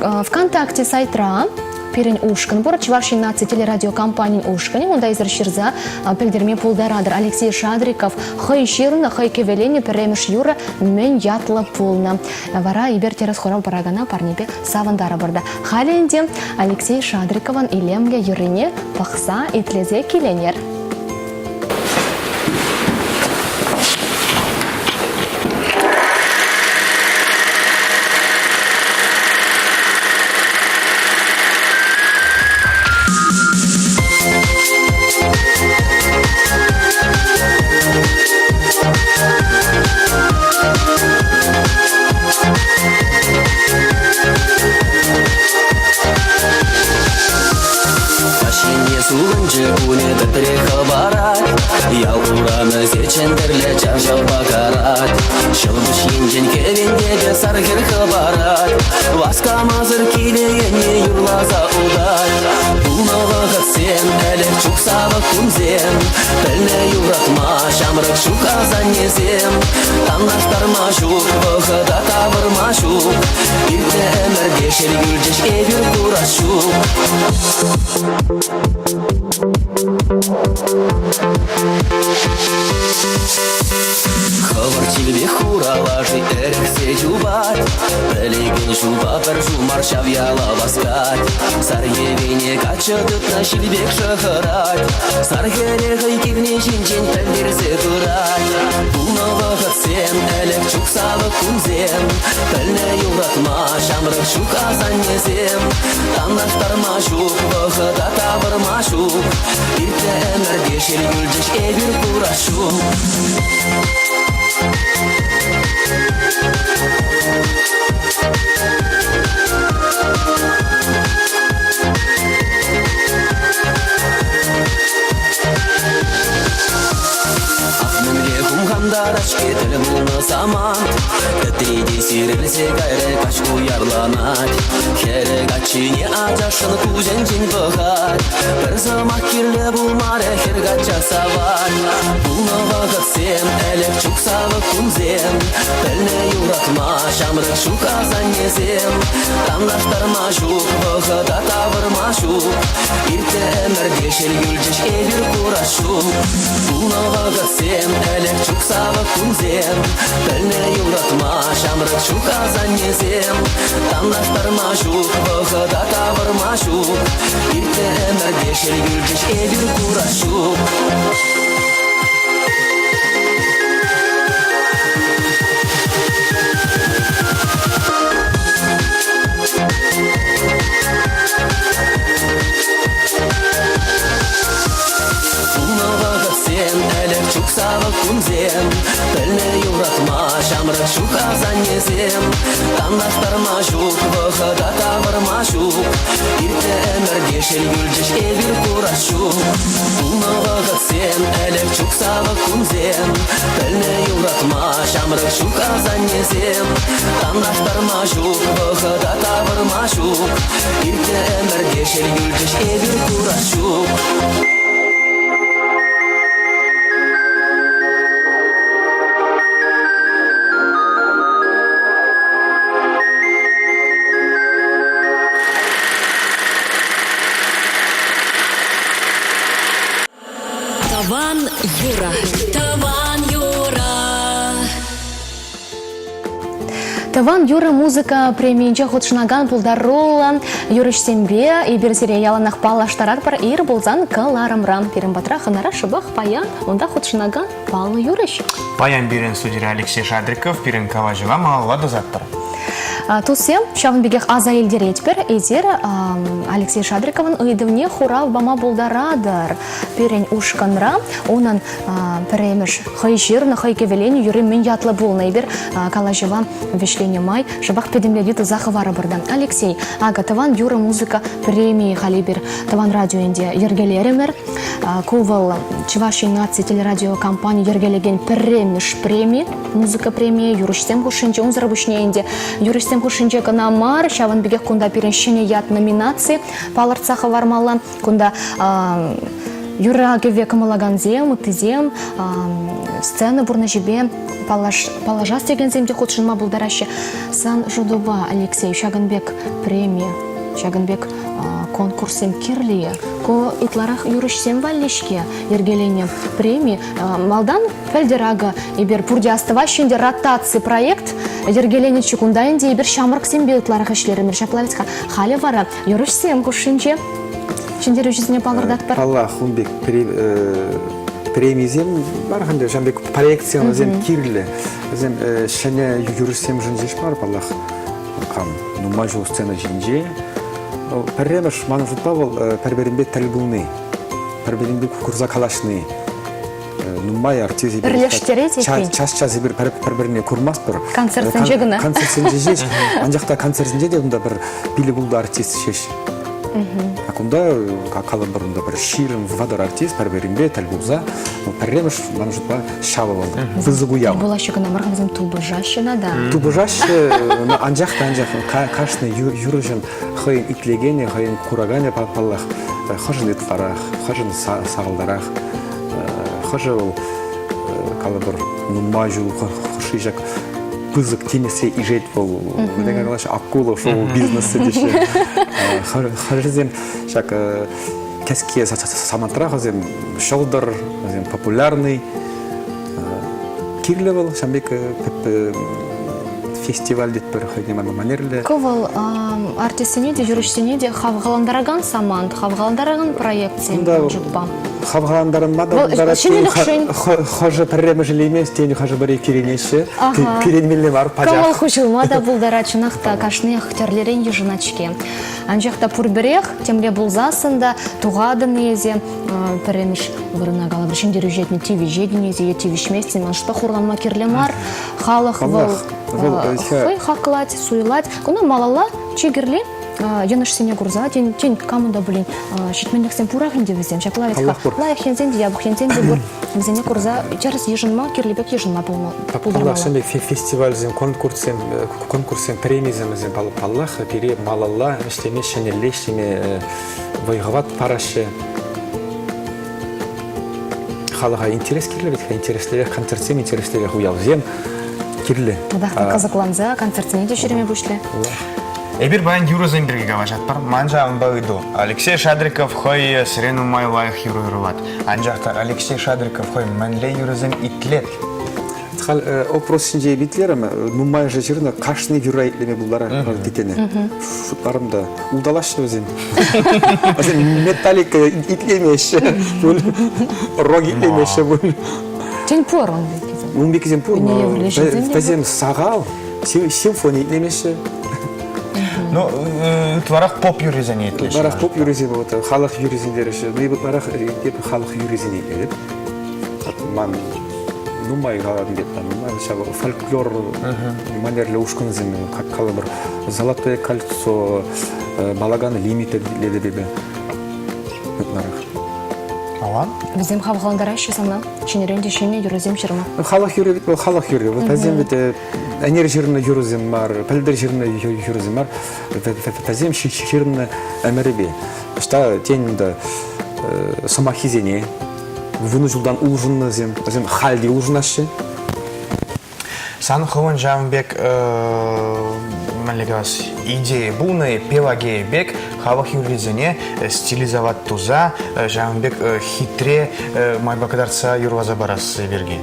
ВКонтакте сайтра пирӗн ушкӑн пур. Чӑваш Ен наци телерадиокомпанин ушкӑнӗ. Унта эсир ҫырса пӗлтерме пултаратӑр. Алексей Шадриков хӑй ҫырнӑ, хӑй кӗвӗленӗ пӗрремӗш юрӑ мӗн ятлӑ пулнӑ. Вара эпир тӗрӗс хурав паракана парнепе савӑнтарӑпӑр та. Халӗ ӗнтӗ Алексей Шадриковӑн илемлӗ юррине пӑхса итлесе киленер. Каҫхине сулӑнчӗ кунӗ тӗтре хӑпарать, Ял урамӗ чӗнтӗрлӗ чаршавпа карать. Ҫӑлкуҫ енчен кӗвентепе сар хӗр хӑпарать, Васкамасӑр киле енне юрласа утать. Пулнӑ вӑхӑтсем, ӗлӗк чух савӑк кунсем, Пӗлнӗ юратма ҫамрӑк ҫук асаннесем. Танлаштарма ҫук, вӑхӑта тавӑрма ҫук, Иртнӗ ӗмӗрте шел юлчӗҫ эпир курас ҫук. Хӑвӑрт ҫилпе хура лаши ӗрӗхсе чупать, Пӗлекен ҫулпа пӗр ҫумар ҫав яла васкать. Сар йӗвене каччӑ тытнӑ ҫил пек шӑхӑрать, Сар хӗре хӑй килни ҫинчен пӗлтерсе пырать. Пулнӑ вӑхӑтсем, ӗлӗк чух савӑк кунсем, Пӗлнӗ юратма ҫамрӑк ҫук асаннесем. Танлаштарма ҫук, вӑхӑта тавӑрма ҫук, Иртнӗ ӗмӗрте шел юлчӗҫ эпир курас ҫук. Ах, мӗнле хумхантарать-ҫке тӗл пулнӑ самант. Тӗтре те сирӗлсе кайрӗ, каҫ уярланать. Хӗрӗ каччине ачашшӑн куҫӗнчен пӑхать. Пӗр сӑмах кирлӗ пулмарӗ, хӗр качча савать. Пулнӑ вӑхӑтсем, ӗлӗк чух савӑк кунсем. Пӗлнӗ юратма ҫамрӑк ҫук асаннесем. Танлаштарма ҫук, вӑхӑта тавӑрма ҫук. Иртнӗ ӗмӗрте шел юлчӗҫ эпир курас ҫук. Пулнӑ вӑхӑтсем, ӗлӗк чух савӑк кунсем. Пӗлнӗ юратма ҫамрӑк ҫук асаннесем. Танлаштарма ҫук, вӑхӑта тавӑрма ҫук. Иртнӗ ӗмӗрте шел юлчӗҫ эпир курас ҫук. Пулнӑ вӑхӑтсем, ӗлӗк чух савӑк кунсем, Пӗлнӗ юратма ҫамрӑк ҫук асаннесем. Танлаштарма ҫук, вӑхӑта тавӑрма ҫук, Иртнӗ ӗмӗрте шел юлчӗҫ эпир курас ҫук. Пулнӑ вӑхӑтсем, ӗлӗк чух савӑк кунсем, Пӗлнӗ юратма ҫамрӑк ҫук асаннесем. Танлаштарма ҫук, вӑхӑта тавӑрма ҫук, Иртнӗ ӗмӗрте шел юлчӗҫ эпир курас ҫук. Тӑван юрӑ. Тӑван юрӑ. Тӑван юрӑ музыка премийӗнче хутшӑнакан пултаруллӑ юрӑҫсемпе эпир сире яланах паллаштаратпӑр. Ир пулсан кӑларӑмра. Пирӗн патра хӑнара шӑпах паян унта хутшӑнакан паллӑ юрӑҫ. Паян пирӗн студире Алексей Шадриков пирӗн калаҫӑва малалла тӑсатпӑр. Туссем, ҫавӑн пекех аса илтеретпӗр, эсир Алексей Шадриковӑн ыйтӑвне хурав пама пултаратӑр. Пирӗн ушкӑнра унӑн пӗрремӗш хӑй ҫырнӑ, хӑй кӗвӗленӗ юрри мӗн ятлӑ пулнӑ. Эпир калаҫӑва вӗҫленӗ май шӑпах пӗтӗмлетӳ туса хӑварӑпӑр та. Алексей, акӑ тӑван юрӑ музыка премийӗ халь эпир Тӑван радио ӗнтӗ йӗркелерӗмӗр. Ку вӑл Чӑваш Ен наци телерадиокомпани йӗркелекен пӗрремӗш преми, музыка премийӗ юрӑҫсем хушшинче. Унсӑр пуҫне ӗнтӗ юрӑҫсем хушшинче кӑна мар, ҫавӑн пекех кунта пирӗн ҫӗнӗ ят номинаци палӑртса хӑвармалла. Кунта юрра-кӗвве кӑмӑллакансем, ыттисем сцена пурнӑҫӗпе паллашас текенсем те хутшӑнма пултараҫҫӗ. Сан шутупа, Алексей, ҫакӑн пек преми, ҫакӑн пек конкурссем кирлӗ-и? Ку ытларах юрӑҫсем валли-ҫке йӗркеленӗ преми. Малтан пӗлтӗр акӑ эпир пурте астӑваҫҫӗ ӗнтӗ ротаци проект йӗркеленӗччӗ. Кунта ӗнтӗ эпир ҫамрӑксемпе ытларах ӗҫлерӗмӗр. Ҫапла вӗт-ха. Халӗ вара юрӑҫсем хушшинче ҫӗнтерӳҫӗсене палӑртатпӑр. Паллах, ун пек премисем бар ӗнтӗ, ҫавӑн пек проектсем вӗсем кирлӗ. Вӗсем ҫӗнӗ юрӑҫсемшӗн ҫеҫ мар, паллах, кам нумай ҫул сцена ҫинче. Пӗрремӗш, манӑн шутпа, вӑл пӗр-пӗринпе тӗл пулни, пӗр-пӗринпе курса калаҫни. Нумай артист эпир Пӗрлештерет эппин. час-час эпир пӗр-пӗрне курмастпӑр. Концертсенче кӑна. Концертсенче ҫеҫ. Анчах та концертсенче те унта пӗр пилӗк-ултӑ артист ҫеҫ. А кунта, калӑпӑр, унта пӗр 20 артист пӗр-пӗринпе тӗл пулса пӗрремӗш, ман шутпа, ҫавӑ вӑл. Пысӑк уяв. Пулаҫҫӗ кӑна мар, вӗсем тупӑшаҫҫӗ тата. Тупӑшаҫҫӗ, анчах та анчах кашни юрӑҫӑн хӑйӗн итлекенӗ, хӑйӗн кураканӗ паллах, хӑшӗн ытларах, хӑшӗн сахалтарах. Хӑшӗ вӑл, калӑпӑр, нумай ҫул хушши ҫак пысӑк тинӗсре ишет вӑл, мӗнле калаҫҫӗ, акула шоу-бизнесӗ теҫҫӗ. Хӑшӗсем ҫак кӗске самантра вӗсем ҫӑлтӑр, вӗсем популярный. Кирлӗ вӑл ҫавӑн пек фестиваль тетпӗр хӑйне манерлӗ. Ку вӑл артистсене те, юрӑҫсене те хавхалантаракан самант, хавхалантаракан проектсем шутпа. Хавхалантарма та пултарать. Хӑшӗ пӗрремӗш илеймест, тен, хӑшӗ-пӗри киленеҫҫӗ. Киленмелле мар пачах. Кӑмӑл хуҫӑлма та пултарать, чӑнах та кашниех тӗрлӗрен йышӑнать-ҫке. Анчах та пурпӗрех темле пулсассӑн та тухатӑн-и эсӗ пӗрремӗш вырӑна калӑпӑр ҫӗнтерӳҫӗ ятне тивӗҫетӗн эсӗ е тивӗҫместӗн, ман шутпа хурланма кирлӗ мар. Халӑх вӑл хӑй хаклать, суйлать. Куна малалла чи кирли йӑнӑшсене курса, тен, тен камӑн та пулин ҫитменлӗхсем пурах ӗнтӗ вӗсем. Ҫапла вӗт-ха лайӑх енсем те, япӑх енсем те пур. Вӗсене курса тӗрӗс йышӑнма, кирлӗ пек йышӑнма пултармалла. Паллах, фестивальсем, конкурссем, конкурссем, премисем вӗсем паллах пире малалла ӗҫлеме, ҫӗнӗлле ӗҫлеме вӑй-хӑват параҫҫӗ. Халӑха интерес кирлӗ вӗт-ха, интереслӗрех концертсем, интереслӗрех уявсем кирлӗ. Татах та кӑсӑкланса концертсене те ҫӳреме пуҫлӗ. Эпир паян юрӑсем пирки калаҫатпӑр. Ман ҫавӑнпа ыйту. Алексей Шадриков хӑй сире нумай лайӑх юрӑ юрлать. Анчах та Алексей Шадриков хӑй мӗнле юрӑсем итлет? Халь опрос ҫинче итлерӗм, нумайӑшӗ ҫырнӑ, кашни юрра итлеме пултарать текене. Шутларӑм та, улталаҫҫӗ вӗсем. Вӗсем металлика итлемеҫҫӗ пуль, рок итлемеҫҫӗ пуль. Тен пур ун пеккисем? Ун пеккисем пур, но вӗсем сахал, симфони итлемеҫҫӗ. Ну, ытларах поп юррисене итлеҫҫӗ. Ытларах поп юррисем, вот, халӑх юррисем тереҫҫӗ. Ну, ытларах эпӗ халӑх юррисене итлетӗп. Ман нумай калатӑн тет нумай ҫав фольклор манерлӗ ушкӑнсем, как калӑпӑр, Золотое кольцо, Балаган лимитед итлетӗп эпӗ ытларах. Аван. Вӗсем хавхалантараҫҫӗ сана ҫӗнӗрен те ҫӗнӗ юрӑсем ҫырма. Халӑх юрри вӑл халӑх юрри. Вот вӗсем вӗт ӗнер ҫырнӑ юрӑсем мар, пӗлтӗр ҫырнӑ юрӑсем мар, вӗсем ҫырнӑ ӗмӗрӗпе. Ӑҫта тен унта сӑмаххисене вунӑ ҫултан улшӑннӑсем, вӗсем халь те улшӑнаҫҫӗ. Сан хӑвӑн ҫавӑн пек мӗнле калас, идея пулнӑ Пелагея пек халӑх юррисене стилизовать туса ҫавӑн пек хитре майпа кӑтартса юрласа парасси пирки.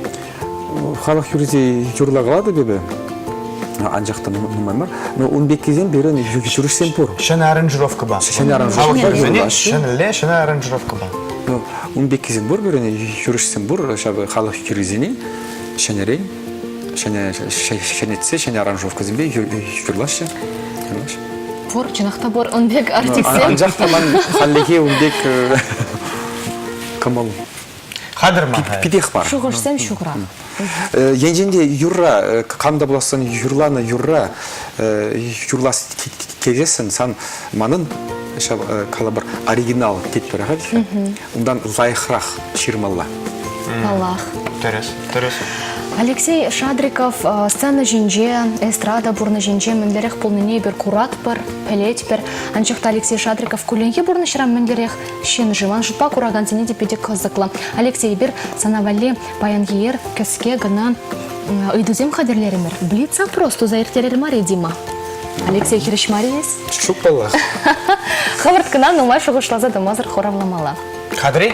Халӑх юррисене юрлакалатӑп эпӗ, анчах та нумай мар. Но ун пеккисем пирӗн юрӑҫсем пур. Ҫӗнӗ аранжировкӑпа. Ҫӗнӗ аранжировкӑпа. Ҫӗнӗлле ҫӗнӗ аранжировкӑпа. Ун пеккисем пур пирӗн, юрӑҫсем пур ҫав халӑх юррисене ҫӗнӗрен. ҫӗнӗ ҫӗнетсе ҫӗнӗ аранжировкӑсемпе юрлаҫҫӗ. Юрлаҫҫӗ. Пур, чӑнах та пур ун пек артистсем. Анчах та ман хальлӗхе ун пек кӑмӑл Хатӗр мар. Питех мар. Шухӑшсем ҫукрах. Енчен те юрра, кам та пулассан юрланӑ юрра юрлас тесессӗн сан манӑн ҫав калӑпӑр оригинал тетпӗр халь. Унтан лайӑхрах ҫырмалла. Паллах. Тӗрӗс, тӗрӗс. Алексей Шадриков сцена ҫинче, эстрада пурнӑҫӗнче мӗнлерех пулнине эпир куратпӑр, пӗлетпӗр. Анчах та Алексей Шадриков кулленхи пурнӑҫра мӗнлерех ҫын-ши? Ман шутпа куракансене те питӗ кӑсӑклӑ. Алексей, эпир сана валли паянхи ир кӗске кӑна ыйтусем хатӗрлерӗмӗр. Блиц-опрос туса ирттерер мар-и, Дима? Алексей хирӗҫ мар-и эс? Ҫук паллах. Хӑвӑрт кӑна нумай шухӑшласа тӑмасӑр хуравламалла. Хатӗр-и?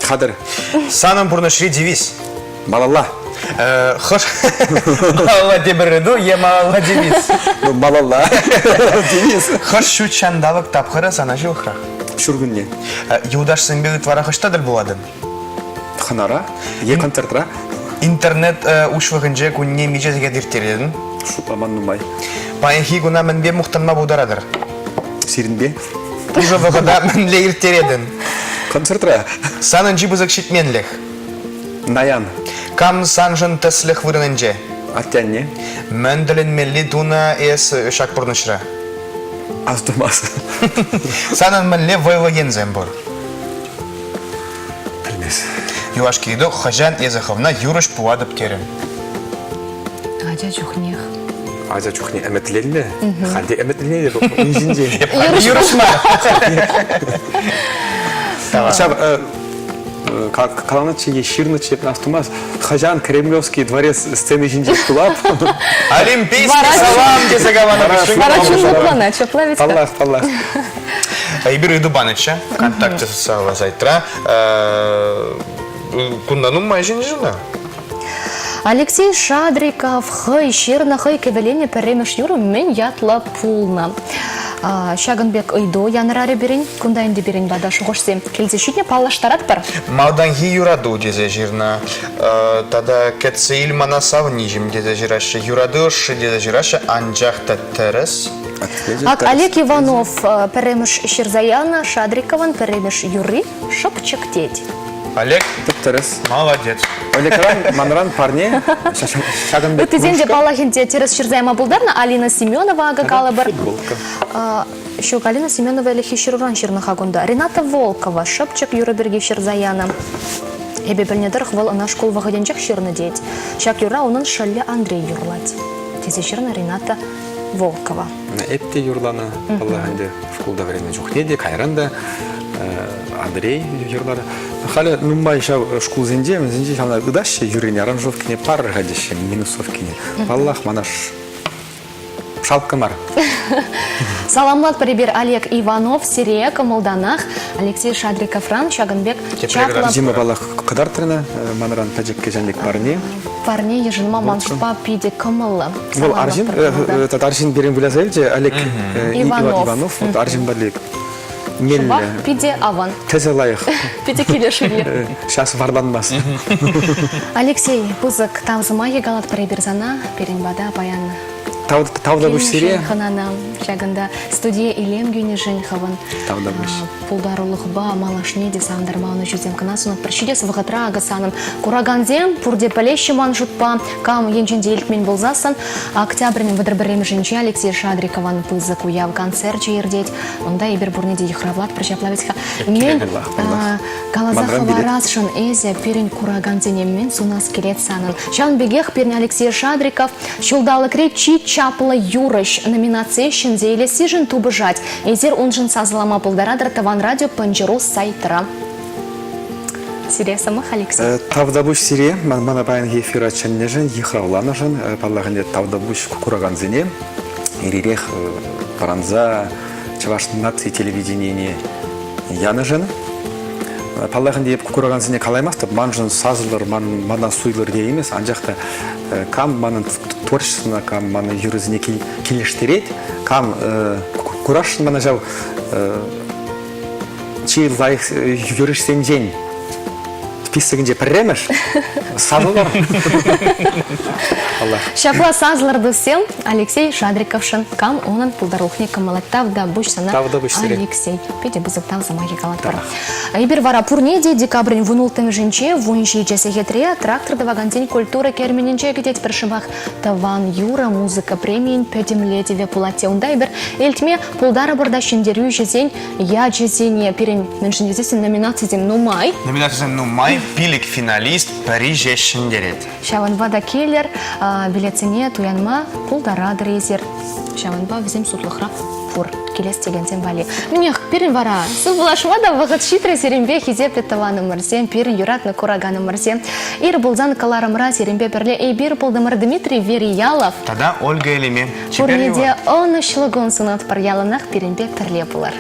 Хатӗр. Санӑн пурнӑҫри девиз. Малалла. Хӑш малалла тепӗр ыйту е малалла девиз? Ну, малалла. Девиз. Хӑш ҫут ҫанталӑк тапхӑрӗ сана ҫывӑхрах? Ҫуркунне. Юлташсемпе ытларах ӑҫта тӗл пулатӑн? Хӑнара е концертра? Интернет уҫлӑхӗнче кунне миҫе сехет ирттеретӗн? Шутламан нумай. Паянхи куна мӗнпе мухтанма пултаратӑр? Сирӗнпе. Пушӑ вӑхӑта мӗнле ирттеретӗн? Концертра. Санӑн чи пысӑк ҫитменлӗх? Наян. Кам саншӑн тӗслӗх вырӑнӗнче? Атте-анне. Мӗн тӗлӗнмелли тунӑ эс ҫак пурнӑҫра? Астумас. Санӑн мӗнле вӑйлӑ енсем пур? Пӗлмес. Юлашки ыйту, хӑҫан эсӗ хӑвна юрӑҫ пулатӑп терӗн? Ача чухнех. Ача чухне ӗмӗтленнӗ, халь те ӗмӗтленетӗп ун ҫинчен. Юрӑҫ мар. Ҫав каланӑччӗ е ҫырнӑччӗ, эп астумас. Хӑҫан Кремлевский дворец сцени ҫинче пулап? Олимпийский салам тесе каланӑ. Вара чун лӑпланать, ҫапла ведь? Паллах, паллах. Эпир ыйту панӑччӗ ВКонтакте социаллӑ сайтра. Кунта нумай ҫын ҫырнӑ. Алексей Шадриков хӑй ҫырнӑ, хӑй кӗвӗленӗ пӗрремӗш юрӑ мӗн ятлӑ пулнӑ? Ҫакӑн пек ыйту янӑрарӗ пирӗн. Кунта ӗнтӗ пирӗн пата шухӑшсем килсе ҫитнӗ, паллаштаратпӑр. Малтанхи юрату тесе ҫырнӑ. Тата кӗтсе ил мана савниҫӗм тесе ҫыраҫҫӗ. Юрату ӑшши тесе ҫыраҫҫӗ, анчах та тӗрӗс. Ак Олег Иванов пӗрремӗш ҫырса янӑ Шадриковӑн пӗрремӗш юрри «Шӑпчӑк» тет. Олег, Тӗп-тӗрӗс. Молодец. Олегран манран парне ҫакӑн пек Ыттисем те паллах ӗнтӗ тӗрӗс ҫырса яма пултарнӑ. Алина Семенова акӑ калӑпӑр. Футболка. Ҫук, Алина Семенова ӗлӗкхи ҫыруран ҫырнӑ-ха кунта. Рената Волкова шӑпчӑк юрӑ пирки ҫырса янӑ. Эпӗ пӗлнӗ тӑрӑх вӑл ӑна шкул вӑхӑтӗнчех ҫырнӑ тет. Ҫак юрра унӑн шӑллӗ Андрей юрлать, тесе ҫырнӑ Рената Волкова. Эп те юрланӑ, паллах ӗнтӗ, шкулта вӗреннӗ чухне те, кайран та Андрей юрларӗ. Халӗ нумай ҫав шкулсенче, вӗсенче ҫавна ытаҫҫӗ юррине, аранжировкине парӑр-ха теҫҫӗ, минусовкине. Паллах, мана шалккӑ мар. Саламлатпӑр эпир Олег Иванов сире кӑмӑлтанах Алексей Шадриковран ҫакӑн пек чаплӑ... Дима, паллах, кӑтартрӗ манран пӗчӗк кӗҫенлӗк парне. Парне йышӑнма ман шутпа питӗ кӑмӑллӑ. Вӑл арҫын, тата арҫын пирӗн выляса илчӗ, Олег Иванов. Иванов, вот арҫын валли меллӗ. Шӑпах питӗ аван. Тӗсӗ лайӑх. Питӗ килӗшӳллӗ. Сейчас варланмас. Алексей, пысӑк тав сӑмахӗ калатпӑр эпир сана, пирӗн пата паян Тавтапуҫ сире. Хӑнана ҫакӑнта студие илем кӳнӗшӗн хӑвӑн Тавтапуҫ. пултарулӑхпа малашне те савӑнтарма ӑнӑҫусем кӑна сунатпӑр. Ҫитес вӑхӑтра акӑ санӑн куракансем пурте пӗлеҫҫӗ ман шутпа, кам енчен те илтмен пулсассӑн октябрӗн 31-мӗшӗнче Алексей Шадриковӑн пысӑк уяв концерчӗ иртет. Унта эпир пурне те йыхравлатпӑр ҫапла вӗт-ха. Мӗн каласа хӑварасшӑн эсӗ пирӗн куракансене мӗн сунас килет санӑн? Ҫавӑн пекех пирӗн Алексей Шадриков Ҫулталӑкри чи чаплӑ юрӑҫ номинацие ҫӗнсе илессишӗн тупӑшать. Эсир уншӑн сасӑлама пултаратӑр Тӑван радио Пӑнчӑру сайтра. Сире сӑмах, Алексей. Тавтапуҫ сире, мана паянхи эфира чӗннӗшӗн, йыхравланӑшӑн, паллах ӗнтӗ, тавтапуҫ куракансене. Ирех вӑранса Чӑваш наци телевиденине янӑшӑн. Паллах ӗнтӗ, эп куракансене калаймастӑп, маншӑн сасӑлӑр, мана суйлӑр тееймес, анчах та кам манӑн творчествӑна, кам манӑн юрӑсене килӗштерет, кам курасшӑн мана ҫав чи лайӑх юрӑҫсенчен. Списокӗнче пӗрремӗш. Сасӑлӑр. Ҫапла сасӑлӑр туссем Алексей Шадриковшӑн кам унӑн пултарулӑхне кӑмӑллать. Тав та пуҫ сана, Тав та пуҫ сире. Алексей. Питӗ пысӑк тав сӑмахӗ калатпӑр. Эпир вара пурне те декабрӗн вунулттӑмӗшӗнче 17 сехетре трактор тӑвакансен культура керменӗнче кӗтетпӗр шӑпах тӑван юрӑ музыка премийӗн пӗтӗмлетӗвӗ пулать те унта эпир илтме пултарӑпӑр та ҫӗнтерӳҫӗсен ячӗсене пирӗн мӗншӗн тесессӗн номинацисем нумай. Номинацисем нумай, пилӗк финалист пӗри ҫеҫ ҫӗнтерет. Ҫавӑнпа та килӗр, билетсене туянма пултаратӑр эсир. Ҫавӑнпа вӗсем сутлӑхра пур килес текенсем валли. Мӗнех, пирӗн вара сывпуллашма та вӑхӑт ҫитрӗ сирӗнпе, хисеплӗ тӑванӑмӑрсем, пирӗн юратнӑ кураканӑмӑрсем. Ир пулсан кӑларӑмра сирӗнпе пӗрле эпир пултӑмӑр Дмитрий Вериялов. Тата Ольга Элеме. Пурне те ӑнӑҫлӑ кун сунатпӑр, яланах пирӗнпе пӗрле пулӑр.